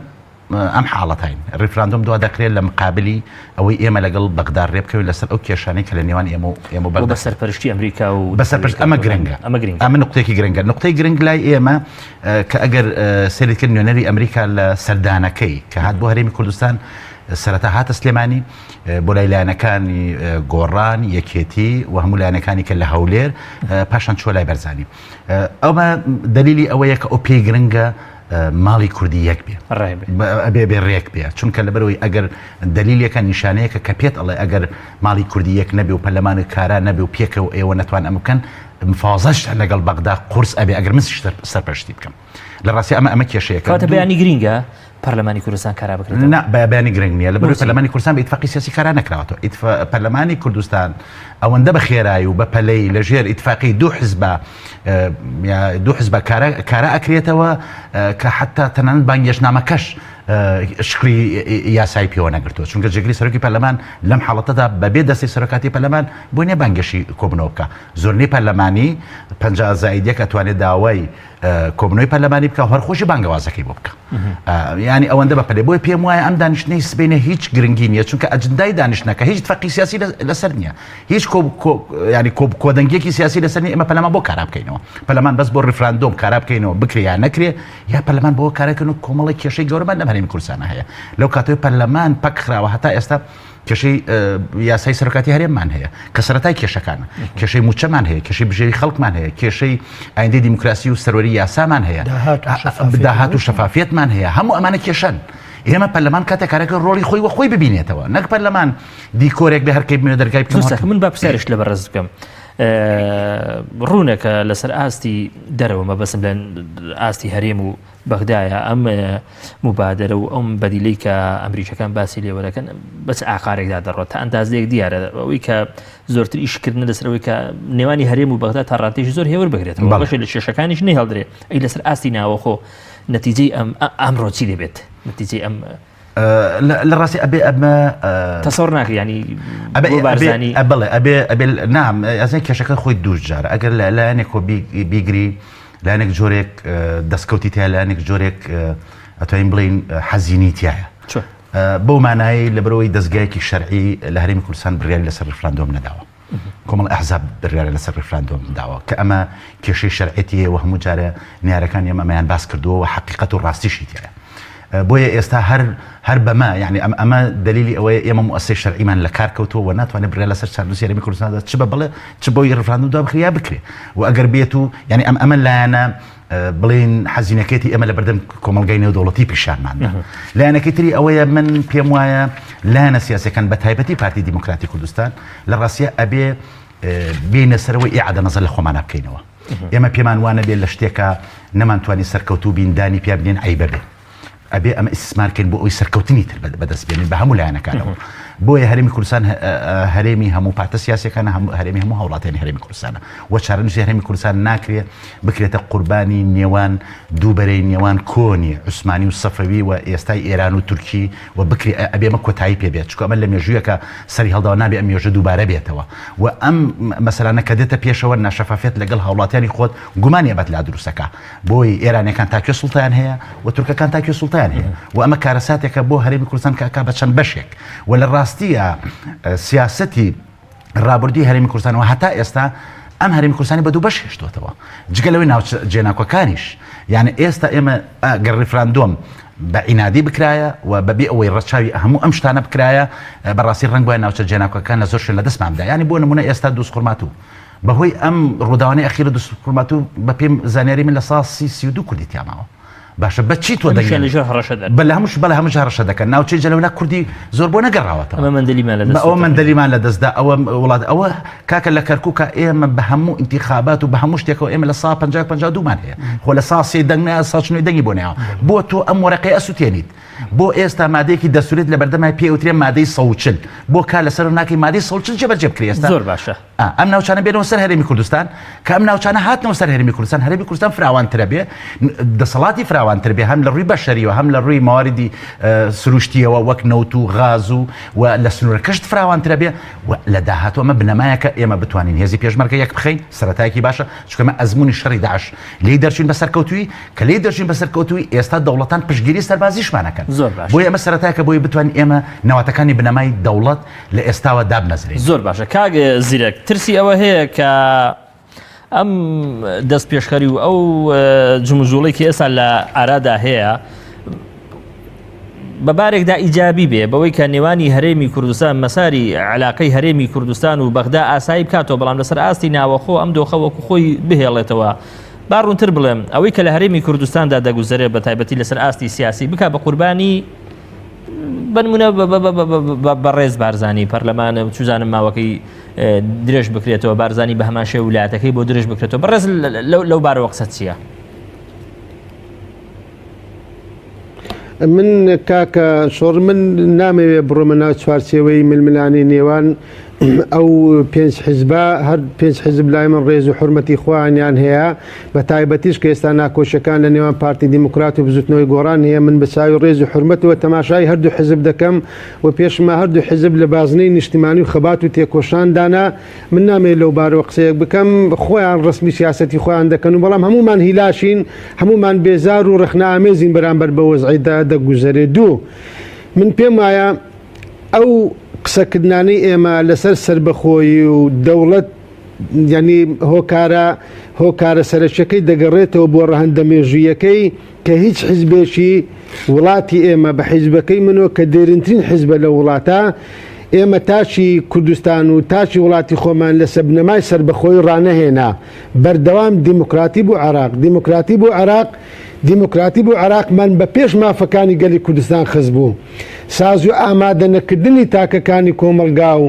ئەم حاڵەتین ڕیفراندۆم دوا دەکرێت لە مقابلی ئەوەی ئێمە لەگەڵ بەغدا ڕێبکەوین لەسەر ئەو کێشانەی کە لە نێوان ئێمە و ئێمە بە بە سەرپەرشتی ئەمریکا و بە سەرپەرشت ئەمە گرنگە ئەمە گرنگە ئەمە نقطەیەکی گرنگە نقطەی گرنگ لای ئێمە کە ئەگەر سەیرت کرد نوێنەری ئەمریکا لە سەردانەکەی کە هات بۆ هەرێمی کوردستان سەرەتا هاتە سلێمانی بۆ لای لایەنەکانی گۆڕان یەکێتی و هەموو لایەنەکانی کە لە هەولێر پاشان چوە لای بەرزانی ئەمە دلیلی ئەوەیە کە ئەو پێی گرنگە ماڵی کوردی یەک بێ ئەبێ بێ ڕێک بێ چونکە لەبەرەوەی ئەگەر دلیلەکە نیشانەیەکە کە پێت ئەڵێ ئەگەر ماڵی کوردی یەک نەبێ و پەرلەمانی کارا نەبێ و پێکەوە ئێوە نەتوان ئەمە بکەن مفاوەزەش لەگەڵ بەغدا قورس ئەبێ ئەگەر من سەرپەرشتی بکەم لە ڕاستی ئەمە ئەمە کێشەیەکە کاتە بەیانی گرینگە پەرلەمانی کوردستان کارا بکرێت نا بەیانی گرنگ نییە لەبەر پەرلەمانی کوردستان بە ئیتفاقی سیاسی کارا نەکراوەتەوە پەرلەمانی کوردستان ئەوەندە بە خێرایی و بە پەلەی لە ژێر ئیتفاقی دوو حزبە دوو حزبە کارا ئەکرێتەوە کە حتا تەنانەت بانگێشتنامەکەش شکلی یاسایی پێوە نەگرتووە چونکە جێگری سەرۆکی پەرلەمان لەم حاڵەتەدا بەبێ دەستی سەرۆکاتی پەرلەمان بۆ نیە بانگێشی کۆبنەوە بکە زۆرنەی پەرلەمانی 50 زائید یەک ئەتوانێت داوای کۆبنەوەی پەرلەمانی بکە هەر خۆشی بانگەوازەکەی بۆ بکە ینی ئەوەندە بە پەلێ بۆیە پێم وایە ئەم دانیشتنەی سبینە هیچ گرنگی نییە چونکە ئەجندای دانیشتنەکە هیچ فەقی سیاسی لەسەر نییە هیچ ینی کۆدەنگێکی سیاسی لەسەر نیە ئێمە پەلەمان بۆ کارا بکەینەوە پەلەمان بەس بۆ ڕیفراندۆم کارا بکەینەوە بکرێ یا نەکرێ یا پەرلەمان بۆ کارەکەن و کۆمەڵی کێشەی گەورەمان لەم هەرێمی کوردستانە هەیە لەو کاتەوەی پەرلەمان پەک خراوە هەتا ئێستا کێشەی یاسای سەرۆکاتی هەرێممان هەیە کە سەرەتای کێشەکانە کێشەی موچەمان هەیە کێشەی بژێوی خەڵکمان هەیە کێشەی ئایندەی دیموکراسی و سەروەری یاسامان هەیە داهات و شەفافیەتمان هەیە هەموو ئەمانە کێشەن ئێمە پەرلەمان کاتێک کارەکە ڕۆڵی خۆی وە خۆی ببینێتەوە نەک پەرلەمان دیکۆرێک بێ هەرکەی بمێ دەرگای بکەم من با پرسیارش لە بەڕێز بکەم ڕوونە کە لەسەر ئاستی دەرەوە مەبەسم لە ئاستی هەرێم و بەغدایە ئەم موبادەرە و ئەم بەدیلەی کە ئەمریکەکان باسی لێوە دەکەن بەچ ئاقارێکدا دەڕۆت تا ئەندازەیەک دیارە ئەوەی کە زۆرتر ئیشکردن لەسەر ئەوەی کە نێوانی هەرێم و بەغدا تا ڕادەیەکی زۆر هێور بگرێتەوە بەشێک لە کێشەکانیش نەهێڵدرێ ئەی لەسەر ئاستی ناوەخۆ نەتیجەی ئەم ئەمڕۆ چی دەبێت نەتیجەی ئەم لە ڕاستی ئەبێ ئەمە تەسەور ناکرێ ینی ئەبێ بارزانی بڵێ ئەبێ ئەبێ نام ئەزای کێشەکە خۆی دوو جار ئەگەر لە لایەنێک کۆ بیگری لایەنێک جۆرێک دەستکەوتی تیا لایەنێک جۆرێک ئەتوانین بڵین حەزینی تایە بەو مانایی لەبەرەوەی دەستگایەکی شەرعی لە هەرێمی کوردستان بڕیاری لەسەر ڕیفراندۆم نەداوە کۆمەڵ ئەحزاب بڕیارە لەسەر ڕیفراندۆم داوە کە ئەمە کێشەی شەرعێتی و هەموو جارە نارەکان ئێمە ئەمەیان باس کردووە و حقیقەت و ڕاستیشی تایە بۆیە ئێستا هەر هەر بەمە یعنی ئەم ئەمە دلیلی ئەوەیە ئێمە موسسەی شەرعیمان لە کار کەوتووە و ناتوانێت بڕیار لەسەر چارەنووسی هەرێمی کوردستاندا چ بە بڵێ چ بۆی ڕیفراندۆم دا بکرێ یا بکرێ و ئەگەر بێت و یعنی ئەم ئەمە لایەنە بڵێن حەزینەکەیتی ئێمە لە بەردەم کۆمەڵگای نێودەوڵەتی پیشانماندا لایەنەکەی تری ئەوەیە من پێم وایە لایەنە سیاسەکان بە تایبەتی پارتی دیموکراتی کوردستان لە ڕاستە ئەبێ بینە سەرەوەی ئیعادە نەزەر لە خۆمانە بکەینەوە ئێمە پێمان وانە بێت لە شتێکە نەمانتوانی سەرکەوتوو بین دانی پیا بنێن عەیبە بێ ئەبێ ئەمە ئیستسمار کەین بۆ ئەوی سەرکەوتنی تر بەدەست بێنین بە هەموو لایەنەکانەوە بۆیە هەرێمی کوردستان هەرێمی هەموو پارتە سیاسەکان هەرێمی هەموو هاوڵاتیانی هەرێمی کوردستانە و چارەنووسی هەرێمی کوردستان ناکرێ بکرێتە قوربانی نێوان دوو بەرەی نێوان کۆنی عوسمانی و سەفەوی و ئێستای ئێران و تورکی و بکرێ ئەبێ ئەمە کۆتایی پێ بێت چونکە ئەمە لە مێژوویەکە سەری هەڵداوە نابێ ئەم مێژوو دووبارە بێتەوە و ئەم مەسەلانە کە دێتە پێشەوە ناشەفافیەت لەگەڵ هاوڵاتیانی خۆت گومانی ئەبەت لا دروستەکە بۆی ئێرانیەکان تا کوێ سوڵتەیان هەیە و تورکەکان تا کوێ سوڵتەیان هەیە و ئەمە کارەساتێکە بۆ هەرێمی کوردستان کە ئەکا بە چەند بەشێک و لە ڕاستیە سیاسەتی ڕابردووی هەرێمی کوردستان و هەتا ئێستا ئەم هەرێمی کوردستانی بە دوو بەش هێشتوەتەوە جگە لەوەی ناوچە جێناکۆکانیش یعنی ئێستا ئێمە گەر ڕیفراندۆم بە عینادی بکرایە و بەبێ ئەوەی ڕەچاوی هەموو ئەم شتانە بکرایە بەڕاستی ڕەنگ وایە ناوچە جێناکۆکان لە زۆر شوێن لە دەستمان بدا یعنی بۆ نمونە ئێستا دووزخورماتوو بەهۆی ئەم ڕووداوانەی ئەخیرە دووزخورماتوو بە پێی زانیاری من لە سا 30 32 کوردی تیا ماوە باشە بە چی تۆ دەنگیان لەژێر هەڕەشە دەن؟ بەلە هەمووش بەلە هەمووش هەڕەشە دەکەن ناوچەی جەلەولا کوردی زۆر بۆ نەگەڕاوەتەوە ئەمە مەندەلیمان لەدەست ئەوە مەندەلیمان لەدەستدا ئەوە وڵات ئەوە کاکە لە کەرکووکە ئێمە بە هەموو ئینتیخابات و بە هەموو شتێکەوە ئێمە لە سا 50 52 مان هەیە خۆ لە سا سێ دەنگ نایە سا چنوی دەنگی بۆ نایەوە بۆ تۆ ئەم وەرەقەی ئەسوتێنیت بۆ ئێستا مادەیەکی دەستوریت لە بەردەمای پێ وترێ مادەی 140 بۆ کار لەسەر ناکەی مادەی 140 جێبەجێ بکرێ ئێستا زۆر باشە ئەم ناوچانە بێنەوە سەر هەرێمی کوردستان کە ئەم ناوچانە هاتنەوە سەر هەرێمی کوردستان هەرێمی کوردستان فراوانترە بێ دەسەڵاتی فراوانتر بێ هەم لە ڕووی بەشەریەوە هەم لە ڕووی مواردی سروشتیەوە وەک نەوت و غاز و و لە سنوورەکەشت فراوانترە بێ و لە داهاتوو ئەمە بنەمایەکە ئێمە بتوانین هێزی پێشمەرگە یەک بخەین سەرەتایەکی باشە چونکە ئەمە ئەزموونی شەڕی داعش لێی دەرچوین بە سەرکەوتووی کە لێی دەرچوین بە سەرکەوتووی ئێستا دەوڵەتان پشتگیری سەربازیشمان ئەکەن زۆر باشە بۆیە ئەمە سەرەتایەکە بۆی بتوانین ئێمە نەواتەکانی بنەمای دەوڵەت لە ئێستاوە دابمەزرێنین. زۆر باشە کاک زیرەک ترسی ئەوە هەیە کە ئەم دەست پێشخەری و ئەو جموجوڵی کە ئێستا لە ئارادا هەیە بە بارێکدا ئیجابی بێ بەوەی کە نێوانی هەرێمی کوردستان مەساری علاقەی هەرێمی کوردستان و بەغدا ئاسایی بکاتەوە بەڵام لەسەر ئاستی ناوەخۆ ئەم دۆخە وەکو خۆی بهێڵێتەوە با ڕوونتر بڵێم ئەوەی کە لە هەرێمی کوردستاندا دەگوزەرێ بە تایبەتی لەسەر ئاستی سیاسی بک بە قوربانی بنمونە بەڕێز بارزانی پەرلەمانە چزانم ماوەکەی درێژ بکرێتەوە بارزانی بە هەمان شێ ولایەتەکەی بۆ درێژ بکرێتەوە بەڕێز لەو بارەوە قسە چییە؟ من کاکە شۆڕ من نامەوێ بڕۆمە ناو چوارچێوەی ململانێی نێوان ئەو پێنج حیزبە هەر پێنج حیزب لای من ڕێز و حورمەتی خۆیانیان هەیە بە تایبەتیش کە ئێستا ناکۆشیەکان لە نێوان پارتی دیموکرات و بزوتنەوەی گۆڕان هەیە من بە چاوی ڕێز و حورمەتەوە تەماشای هەردوو حیزب دەکەم و پێشمە هەردوو حیزب لە بازنەی نیشتیمانی و خەبات و تێکۆشاندانە من نامەوێت لەو بارەوە قسەیەک بکەم خۆیان ڕسمی سیاسەتی خۆیان دەکەن و بەڵام هەمومان هیلاشین هەمومان بێزار و ڕەخنە ئامێزین بەرامبەر بە وەزعی دەگوزەرێ دوو من پێم وایە ئەو قسەکردنانەی ئێمە لەسەر سەربەخۆیی و دەوڵەت یعنی هۆکارە هۆکارە سەرەکیەکەی دەگەڕێتەوە بۆ ڕەهەندە مێژوویەکەی کە هیچ حیزبێکی وڵاتی ئێمە بە حیزبەکەی منەوە کە دێرینترین حیزبە لە وڵاتە ئێمە تاکی کوردستان و تاکی وڵاتی خۆمان لەسەر بنەمای سەربەخۆی ڕانەهێنا بەردەوام دیموکراتی بۆ عێراق دیموکراتی بۆ عێراق دیموکراتی بۆ عێراقمان بە پێش مافەکانی گەلی کوردستان خستبوو. ساز و ئامادەنەکردنی تاکەکانی کۆمەڵگا و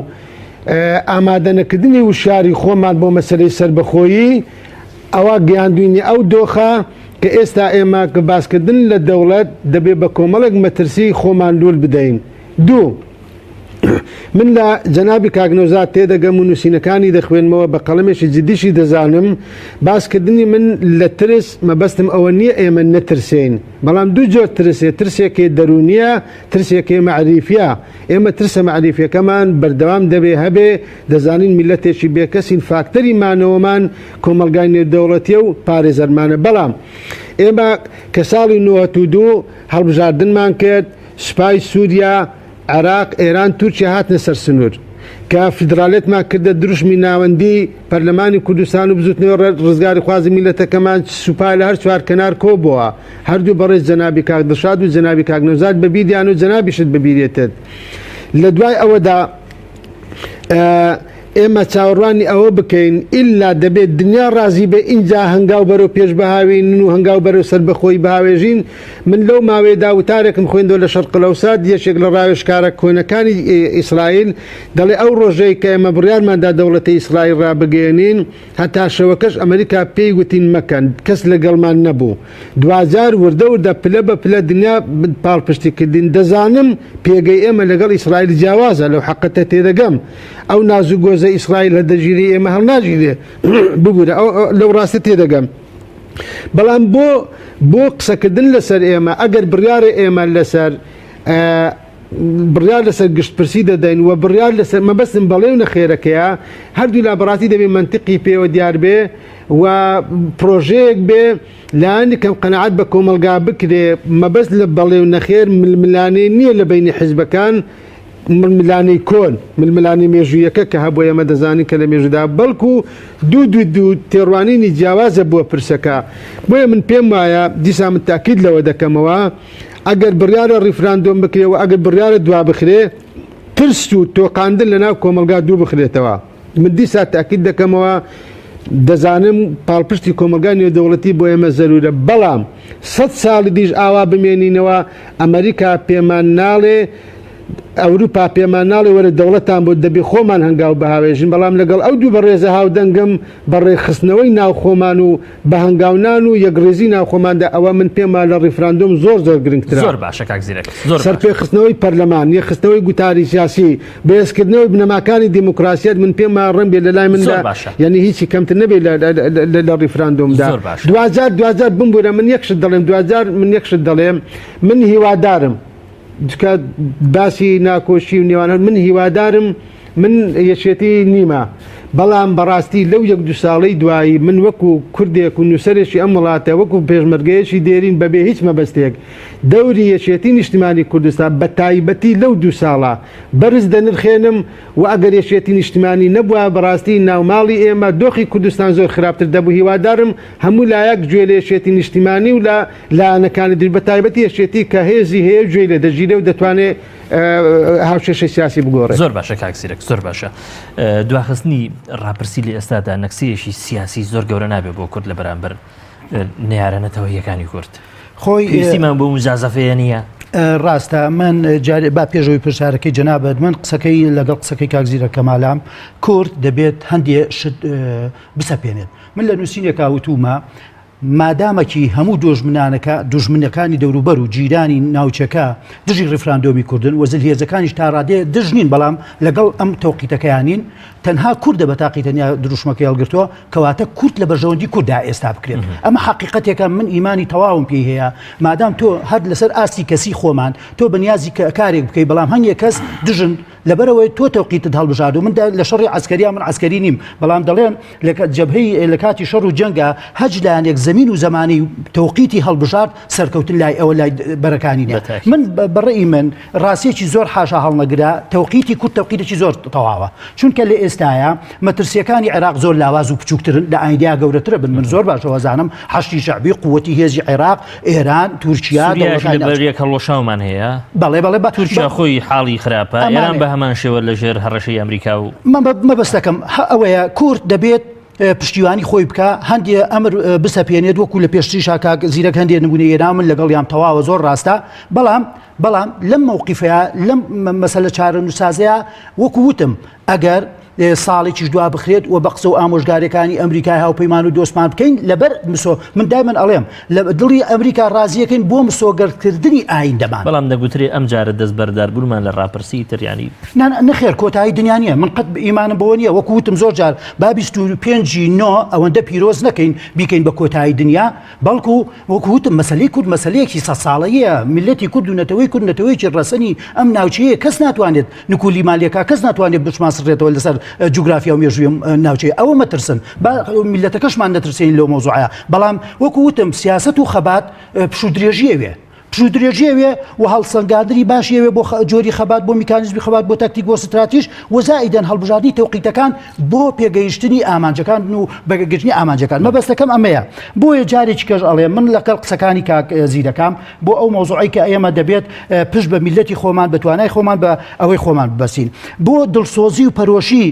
ئامادەنەکردنی وشیاری خۆمان بۆ مەسەلەی سەربەخۆیی ئەوە گەیاندوینی ئەو دۆخە کە ئێستا ئێمە کە باسکردن لە دەوڵەت دەبێ بە کۆمەڵێک مەترسی خۆمان لول بدەین. دوو. من لە جەنابی کاک نەوزاد تێدەگەم و نووسینەکانی دەخوێنمەوە بە قەڵەمێکی جدیشی دەزانم باسکردنی من لە ترس مەبەستم ئەوە نییە ئێمە نەترسێین بەڵام دوو جۆر ترسێ ترسێکێ دەروونیە ترسێکێ مەعریفیە ئێمە ترسە مەعریفیەکەمان بەردەوام دەبێ هەبێ دەزانین میلەتێکی بێکەسین فاکتەری مانەوەمان کۆمەڵگای نێودەوڵەتیە و پارێزەرمانە بەڵام ئێمە کە ساڵی 92 هەڵبژاردنمان کرد سوپای سووریا عێراق، ئێران، تورکیا هاتنە سەر سنوور، کە فیدرالێتمان کردە دروشمی ناوەندی پەرلەمانی کوردستان و بزوتنەوەی ڕزگاریخوازی میللەتەکەمان سوپا لە هەر چوار کەنار کۆبۆوە، هەردوو بەڕێز جەنابی کاک دڵشاد و جەنابی کاک نەوزاد بەبیریان و جەنابیشت بەبیرێتت. لە دوای ئەوەدا ئێمە چاوەڕوانی ئەوە بکەین ئیلا دەبێت دنیا ڕازی بێ ئینجا هەنگاو بەرەو پێش بهاوێینن و هەنگاو بەرەو سەربەخۆیی بهاوێژین، من لەو ماوەیەدا وتارێکم خوێندەوە لە شەرقلئەوسات یەکێک لە ڕاوێژکارە کۆنەکانی ئیسرائیل دەڵێ ئەو ڕۆژەی کە ئێمە بڕیارمان دا دەوڵەتی ئیسرائیل ڕابگەیەنین هەتا شەوەکەش ئەمریکا پێی گوتین مەکەن کەس لەگەڵمان نەبوو دواجار وردە وردە پلە بە پلە دنیا پاڵپشتی کردین دەزانم پێگەی ئێمە لەگەڵ ئیسرائیل جیاوازە لەو حەقەتە تێدەگەم ئەو ناز و گۆزە ئیسرائیل هەردەگیرێ ئێمە هەڵناگیرێ ببورە لەو ڕاستە تێدەگەم بەڵام بۆ بۆ قسەکردن لەسەر ئێمە ئەگەر بڕیارە ئێمە لەسەر بڕیار لەسەر گشتپرسی دەدەین و بڕیار لەسەر مەبەستم بەڵێ و نەخێرەکەیە هەردوو لا بەڕاستی دەبێ مەنتقی پێوە دیار بێ و پرۆژەیەک بێ لایەنی کەم قەناعەت بە کۆمەڵگا بکرێ مەبەست لە بەڵێ و نەخێر ململانێ نییە لە بینی حیزبەکان ململانێی کۆن، ململانێ مێژوویەکە کە هەبووە ئێمە دەزانین کە لە مێژوودا بەڵکو دوو دوو دوو تێڕوانینی جیاوازە بۆ پرسەکە. بۆیە من پێم وایە دیسان من تاکید لەوە دەکەمەوە ئەگەر بڕیارە ڕیفراندۆم بکرێ و ئەگەر بڕیارە دوابخرێ ترس و تۆقاندن لەناو کۆمەڵگا دوو بخرێتەوە. من دیسا تاکید دەکەمەوە دەزانم پاڵپشتی کۆمەڵگای نێودەوڵەتی بۆ ئێمە زەرورە بەڵام سە ساڵی دیش ئاوا بمێنینەوە ئەمریکا پێمان ناڵێ ئەوروپا پێمان ناڵێ وەرە دەوڵەتان بۆ دەبێ خۆمان هەنگاو بهاوێژین بەڵام لەگەڵ ئەو دوو بەڕێزە هاودەنگم بە ڕێکخستنەوەی ناوخۆمان و بە هەنگاونان و یەکڕیزی ناوخۆماندا ئەوە من پێم وایە لە ڕیفراندۆم زۆر زۆر گرنگترە. زۆر باشە کاک زیرەک زۆر باشە. سەرپێخستنەوەی پەرلەمان، یەکخستنەوەی گوتاری سیاسی، بەهێزکردنەوەی بنەماکانی دیموکراسیەت من پێم وایە ڕەنگبێ لە لای مندا زۆر باشە. یانی هیچی کەمتر نەبێ لە لە لە ڕیفراندۆمدا. زۆر باشە. دواجار دواجار بمبورە من یەک شت دەڵێم دواجار من یەک شت دەڵێم من هیوادارم چونکە باسی ناکۆشی و نێوان من هیوادارم من یەکێتی نیمە بەڵام بەڕاستی لەو یەک دو ساڵەی دوایی من وەکو کوردێک و نووسەرێکی ئەم وڵاتە وەکو پێشمەرگەیەکی دێرین بەبێ هیچ مەبەستێک دەوری یەکێتی نیشتمانی کوردستان بە تایبەتی لەو دوو ساڵە بەرز دەنرخێنم و ئەگەر یەکێتی نیشتمانی نەبوایە بەڕاستی ناوماڵی ئێمە دۆخی کوردستان زۆر خراپتر دەبوو هیوادارم هەموو لایەک گوێ لە یەکێتی نیشتیمانی و لە لایەنەکانی تر بە تایبەتی یەکێتی کە هێزی هەیە گوێی لێ دەگیرێ و دەتوانێ هاوکێشەی سیاسی بگۆڕێ. زۆر باشە کاک زیرەک زۆر باشە. دواخستنی ڕاپرسی لە ئێستادا نەکسەیەکی سیاسی زۆر گەورە نابێ بۆ کورد لە بەرامبەر نەیارە نەتەوەییەکانی کورد. خۆی پێویستیمان بۆ مجازەفەیە نییە. ڕاستە من جارێ با پێشەوەی پرسیارەکەی جەنابت من قسەکەی لەگەڵ قسەکەی کاک زیرەک کەمالام کورد دەبێت هەندێ شت بسەپێنێت من لە نووسینێکا وتومە. مادامەکی هەموو دۆژمنانەکە دوژمنەکانی دەوروبەر و جیرانی ناوچەکە دژی ڕیفراندۆمی کوردن و زلهێزەکانیش تا ڕادەیە دژ نین بەڵام لەگەڵ ئەم تەوقیتەکەیان نین تەنها کوردە بە تاقی تەنیا دروشمەکەی هەڵگرتووە کەواتە کورد لە بەرژەوەندی کورددا ئێستا بکرێت ئەمە حەقیقەتێکە من ئیمانی تەواوم پێی هەیە مادام تۆ هەر لەسەر ئاستی کەسی خۆمان تۆ بەنیازی کە کارێک بکەی بەڵام هەنگێک کەس دژن لەبەرئەوەی تۆ تەوقیتت هەڵبژاردوو من لە شەڕی عەسکەریا من عەسکەری نیم بەڵام دەڵێن لە جەبهەی لە کاتی شەڕ و جەنگا هەچ لایەنێک زەمین و زەمانی تەوقیتی هەڵبژارد سەرکەوتن لای ئەوە لای بەرەکانی نیە من بەڕێی من ڕاستیەکی زۆر حاشا هەڵنەگرە تەوقیتی کورد تەوقیتێکی زۆر تەواوە چونکە لە ئێستایا مەترسیەکانی عێراق زۆر لاواز و بچووکترن لە ئایندەیا گەورەترە بن من زۆر باشەوە زانم حەشدی شەعبی قوتی هێزی عێراق ئێران تورکیا سوریاش لە بەریەک هەڵوەشاومان هەیە بەڵێ بەڵێ بە تورکیا خۆی حاڵی خراپە ئێران بە هەمان شێوە لە ژێر هەڕەشەی ئەمریکا و مەبەستەکەم ئەوەیە کورد دەبێت پشتیوانی خۆی بکە هەندێ ئەمر بسەپێنێت وەکو لە پێشتریشا کاک زیرەک هەندێ نمونەی هێنا من لەگەڵیان تەواوە زۆر ڕاستە بەڵام بەڵام لەم مەوقیفەیە لەم مەسەلە چارەنووسازەیە وەکو وتم ئەگەر ساڵێکیش دوا بخرێت و بە قسە و ئامۆژگاریەکانی ئەمریکای هاوپەیمان و دۆستمان بکەین لەبەر مسۆ من دایمەن ئەڵێم لە دڵی ئەمریکا ڕازیەکەین بۆ مسۆگەرکردنی ئایندەمان. بەڵام دەگوترێ ئەم جارە دەستبەرداربوونمان لە ڕاپرسی تر یانی. نا نەخێر کۆتایی دنیا نییە من قەت ئیمانم بەوە نییە وەکو وتم زۆر جار با 25 ی نۆ ئەوەندە پیرۆز نەکەین بیکەین بە کۆتایی دنیا بەڵکو وەکو وتم مەسەلەی کورد مەسەلەیەکی سەد ساڵەیە، میللەتی کورد و نەتەوەی کورد نەتەوەیەکی ڕەسەنی ئەم ناوچەیە، کەس ناتوانێت نکولیمان لێکا، کەس ناتوانێت بشمانسڕێتەوە لەسەر جوگرافیا و مێژووی ئەم ناوچەیە، ئەوە مەترسن، با میللەتەکەشمان نەترسێنین لەو مەوزوعە، بەڵام وەکو وتم سیاسەت و خەبات پشوودرێژی ئەوێ. پشوودرێژی ئەوێ و هەڵسەنگاندنی باشی ئەوێ بۆ جۆری خەبات، بۆ میکانیزمی خەبات، بۆ تاکتیک، بۆ ستراتیژ و زائیدەن هەڵبژاردنی تەوقیتەکان بۆ پێگەیشتنی ئامانجەکان و بەگرتنی ئامانجەکان. مەبەستەکەم ئەمەیە. بۆیە جارێکی کەش ئەڵێم من لەگەڵ قسەکانی کاک زیرەکام بۆ ئەو مەوزوعەی کە ئێمە دەبێت پشت بە میللەتی خۆمان، بە توانای خۆمان، بە ئەوەی خۆمان ببەستین. بۆ دڵسۆزی و پەرۆشی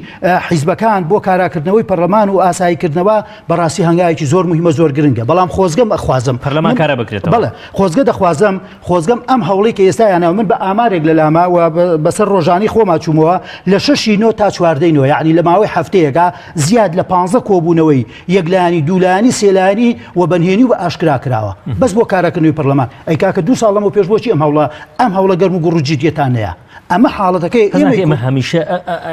حیزبەکان بۆ کاراکردنەوەی پەرلەمان و ئاساییکردنەوە بەڕاستی هەنگاوێکی زۆر موهیمە زۆر گرنگە بەڵام خۆزگەم ئەخوازم پەرلەمان کارا بکرێتەوە. بەڵێ خۆزگە دەخوازم خۆزگەم ئەم هەوڵی کە ئێستا یانەوە من بە ئامارێک لە لاما و بەسەر ڕۆژانی خۆما چوومەوە لە شەشی نۆ تا چواردەی نۆ یعنی لە ماوەی هەفتەیەکە زیاد لە پانزە کۆبوونەوەی یەکلایەنی دوولایەنی سێلایەنی و بەنهێنی و بە ئاشکرا کراوە بەس بۆ کاراکردنەوەی پەرلەمان ئەی کاکە دوو ساڵ لەمەو پێش بۆچی ئەم هەوڵە ئەم هەوڵە گەرم و گوڕ و جدیەتان نەیە ئەمە حاڵەتەکەی ئێمەی ئێمە هەمیشە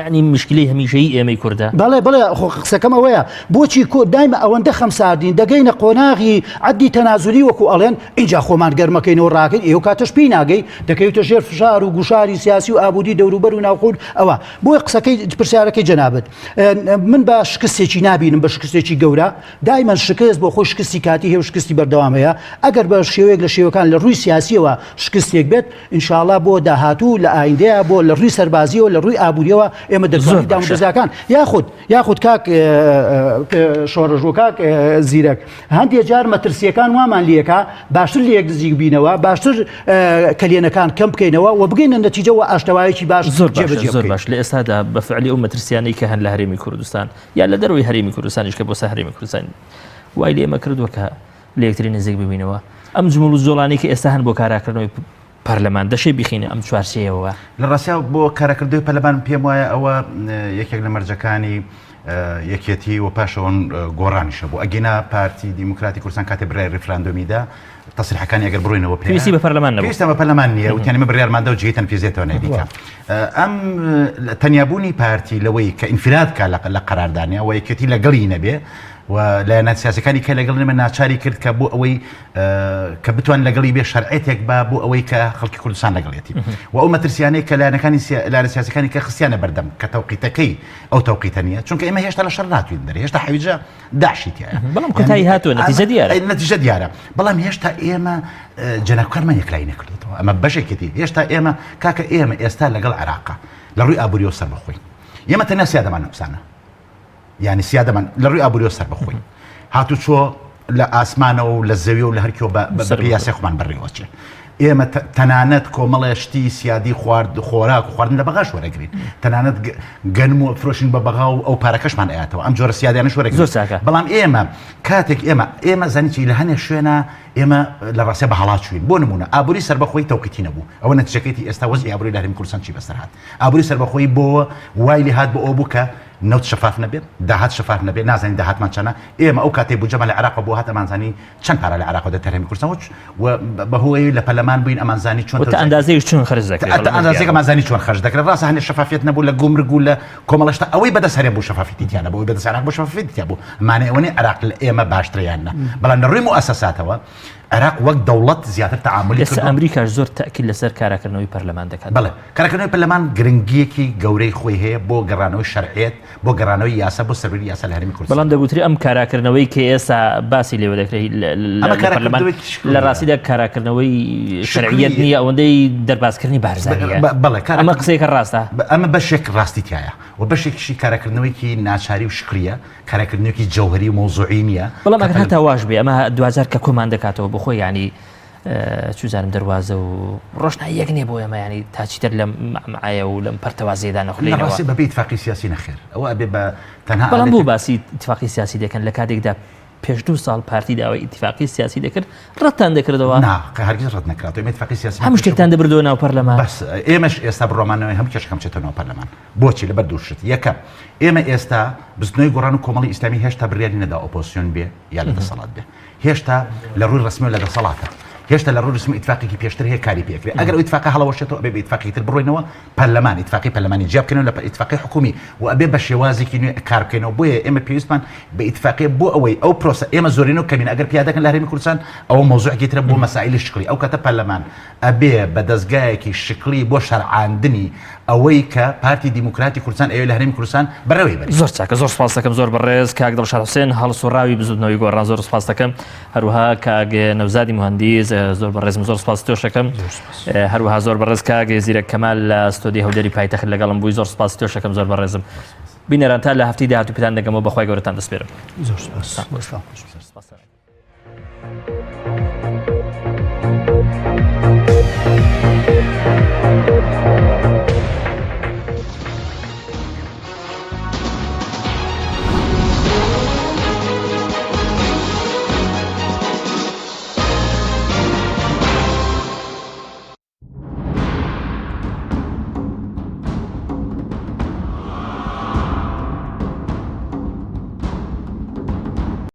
ینی مشکلی هەمیشەی ئێمەی کوردە. بەڵێ بەڵێ خۆ قسەکەم ئەوەیە بۆچی کۆ دایمە ئەوەندە خەمساردین دەگەینە قۆناغی عەدی تەنازولی وەکو ئەڵێن ئینجا خۆمان گەرمەکەینەوە ڕاکەین ئێوە کاتەش پێی ناگەی دەکەویتە ژێر فشار و گوشاری سیاسی و ئابووری دەوروبەر و ناوخۆ ئەوە بۆیە قسەکەی پرسیارەکەی جەنابت من بە شکستێکی نابینم بە شکستێکی گەورە دایمەن شکست بۆ خۆی شکستی کاتی هەیە و شکستی بەردەوام هەیە ئەگەر بە شێوەیەک لە شێوەکان لە ڕووی سیاسیەوە شکستێک بێت ئینشاڵا بۆ داهاتوو لە ئایندەیە بۆ لە ڕووی سەربازیەوە لە ڕووی ئابووریەوە ئێمە دەتوانین دامودەزگاکان یاخود یاخود کاک شۆڕش و کاک زیرەک هەندێ جار مەترسیەکان وامان لەکە باشتر لە یەک نزیک بینەوە باشتر کەلێنەکان کەم بکەینەوە و بگەینە نەتیجەوە ئاشتەوایەکی باش زۆر جێبەجێ زۆر باش لە ئێستادا بە فعلی ئەو مەترسیانەی کە هەن لە هەرێمی کوردستان یا لە دەرەوەی هەرێمی کوردستانیش کە بۆ سەر هەرێمی کوردستان وای لێ ئێمە کردووە کە لە یەکتری نزیک ببینەوە ئەم جموڵ و جۆڵانەی کە ئێستا هەن بۆ کاراکردنەوەی پەرلەمان دەشێ بیخینە ئەم چوارچێیەوە؟ لە ڕاستیا بۆ کاراکردنەوەی پەرلەمان پێم وایە ئەوە یەکێک لە مەرجەکانی یەکێتی و پاشەوەن گۆڕانیشە بوو ئەگینا پارتی دیموکراتی کوردستان کاتێ بڕیاری ڕیفراندۆمیدا تەسریحەکانی ئەگەر بڕۆینەوە پێ پێویستی بە پەرلەمان نەبوو پێویستە بە پەرلەمان نییە وتیان ئێمە بڕیارماندا و جێی تەنفیزێتەوە نەبیکە ئەم تەنیابوونی پارتی لەوەی کە ئینفراد کا لە قەراردانە و یەکێتی لەگەڵی نەبێ و لایەنە سیاسەکانی کە لەگەڵ نەمە ناچاری کرد کە بۆ ئەوەی کە بتوان لەگەڵی بێ شەرعێتێک با بۆ ئەوەی کە خەڵکی کوردستان لەگەڵێتی و ئەو مەترسیانەی کە لایەنەکانی لایەنە سیاسەکانی کە خستیانە بەردەم کە تەوقیتەکەی ئەو تەوقیتە نییە چونکە ئێمە هێشتا لە شەڕ ناتوین دەرێ هێشتا حەویجە داعشی تایە بەڵام کۆتایی هاتووە نەتیجە دیارە نەتیجە دیارە بەڵام هێشتا ئێمە جەنابکارمان یەکلایی نەکردوێتەوە ئەمە بەشێکێتی هێشتا ئێمە کاکە ئێمە ئێستا لەگەڵ عێراقا لە ڕووی ئابووریەوە سەربەخۆین ئێمە تەنیا سیادەمان نوقسانە یانی سیادەمان لە ڕووی ئابووریەوە سەربەخۆین هاتوچۆ لە ئاسمانەوە و لە زەوی و لە هەرکیۆ بە پێی یاسای خۆمان بەڕێوەچێ ئێمە تەنانەت کۆمەڵێ شتی سیادی خوارد خۆراک و خواردن لە بەغاش وەرەگرین تەنانەت گەنم و فرۆشین بە بەغا و ئەو پارەکەشمان ئەیاتەوە ئەم جۆرە سیادیانە شوەرەگرین زۆر چاکە بەڵام ئێمە کاتێک ئێمە ئێمە زانی لە هەنێ شوێنە ئێمە لە ڕاستە بە هەڵا چوین بۆ نمونە ئابووری سەربەخۆی تەوقیتی نەبوو ئەوە نەتیجەکەیتی ئێستا وەزعی ئابووری لە هەرێمی کوردستان چی بەسەر هات ئابووری سەربەخۆی بۆ وای لێ هات بۆ ئەو بوو کە. نەوت شەفاف نەبێت، داهات شەفاف نەبێت، نازانین داهاتمان چەنە، ئێمە ئەو کاتەی بودجەمان لە عێراقەوە بۆ هات ئەمانزانی چەند پارە لە عێراقەوە دێتە هەرێمی کوردستان و بەهۆی لە پەرلەمان بووین ئەمانزانی چۆن تا ئەندازەیەک چۆن خەرج دەکرێت، تا ئەندازەیەک ئەمانزانی چۆن خەرج دەکرێت، ڕاستە هەندێک شەفافیەت نەبوو لە گومرگ و لە کۆمەڵە شتە، ئەوەی بەدەست هەرێم بوو شەفافیەتی تیا نەبوو، ئەوەی بەدەست عێراق بوو شەفافیەتی تیا بوو، مانای ئەوە نییە عێراق لە ئێمە باشترە یان نا، بەڵام لە ڕووی موئەسەساتەوە عێراق وەک دەوڵەت زیاتر تەعامولی ئێستا کردووە. ئەمریکاش زۆر تەئکید لەسەر کاراکردنەوەی پەرلەمان دەکات. بەڵێ، کاراکردنەوەی پەرلەمان گرنگییەکی گەورەی خۆی هەیە بۆ گەڕانەوەی شەرعیەت، بۆ گەڕانەوەی یاسا، بۆ سەروەری یاسا لە هەرێمی کوردستان. بەڵام دەگوترێ ئەم کاراکردنەوەی کە ئێستا باسی لێوە دەکرێت ئەمە لە پەرلەمان کاراکردنەوەیەکی شکڵییە. لە ڕاستیدا کاراکردنەوەی شەرعیەت شکڵییە. نییە ئەوەندەی دەربازکردنی بارزانییە. بەڵێ، کارا- ئەمە قسەیەکە ڕاستە؟ ئەمە بەشێک ڕاستی تیایە و بەشێکیشی کاراکردنەوەیەکی ناچاری و شکڵییە. کاراکردنێکی جەوهەری و مەوزوعی نییە. بەڵام ئەگەر هەتا واش بێ ئەمە دواجار کە کۆمان دەکاتەوە بۆ خۆی یانی چوزانم دەروازە و ڕۆشناییەک نییە بۆ ئێمە ینی تا چیتر لەم مەعمعەیە و لەم پەرتەوازەیەدا نەخولێینەوە. ڕاستی بەبێ ئیتفاقی سیاسی نەخێر ئەوە ئەبێ بە تەنها بەڵام بۆ باسی ئیتفاقی سیاسی دەکەن لە کاتێکدا پێش دوو ساڵ پارتی داوای ئیتفاقی سیاسی دەکرد ڕەتتان دەکردەوە؟ نا هەرگیز ڕەت نەکراتەوە ئێمە ئیتفاقی سیاسی هەموو شتێکتان دەبردەوە ناو پەرلەمان بەس ئێمەش ئێستا بڕۆمانەوەی هەموو کێشەکەم چێتە ناو پەرلەمان بۆچی؟ لەبەر دوو شت، یەکەم، ئێمە ئێستا بزوتنەوەی گۆڕان و کۆمەڵی ئیسلامی هێشتا بڕیاری نەدا ئۆپۆزسیۆن بێ یا لە دەسەڵات بێ. هێشتا لە ڕووی ڕەسمیەوە لە دەسەڵاتە. هێشتا لە ڕووی ڕەسمی ئیتفاقێکی پێشتر هەیە کاری پێ ئەکرێ. ئەگەر ئەو ئیتفاقە هەڵەوەشێتەوە ئەبێ بە ئیتفاقێکی تر بڕۆینەوە پەرلەمان، ئیتفاقی پەرلەمانی جیا بکەینەوە لە ئیتفاقی حکوومی و ئەبێ بە شێوازێکی نوێ کار بکەینەوە. بۆیە ئێمە پێویستمان بە ئیتفاقیە بۆ ئەوەی ئەو پرۆسە ئێمە زۆرینە و کەمینە ئەگەر پیادەکەن لە هەرێمی کوردستان ئەوە مەوزوعێکی ترە بۆ مەسائیلی شکڵی. ئەو کاتە پەرلەمان ئەبێ بە دەزگایەکی شکڵی بۆ شەرعاندنی ئەوەی کە پارتی دیموکراتی کوردستان ئەیەوێ لە هەرێمی کوردستان بەڕێوەی بەرێ. زۆر چاکە زۆر سپاست دەکەم زۆر بەڕێز کاک دڵشاد حوسێن هەڵسوڕاوی بزوتنەوەی گۆڕان زۆر سپاست دەکەم هەروەها کاک نەوزادی موهەندیس زۆر بەڕێزم زۆر سپاسی تۆش دەکەم هەروەها زۆر بەڕێز کاک زیرەک کەمال لە ستۆدی هەولێری پایتەخت لەگەڵم بووی زۆر سپاسی تۆش دەکەم زۆر بەڕێزم بینەران تا لە هەفتەی داهاتوو پێتان دەگەمەوە بەخوای گەورەتان دەسپێرم زۆر سپاس. سپاس.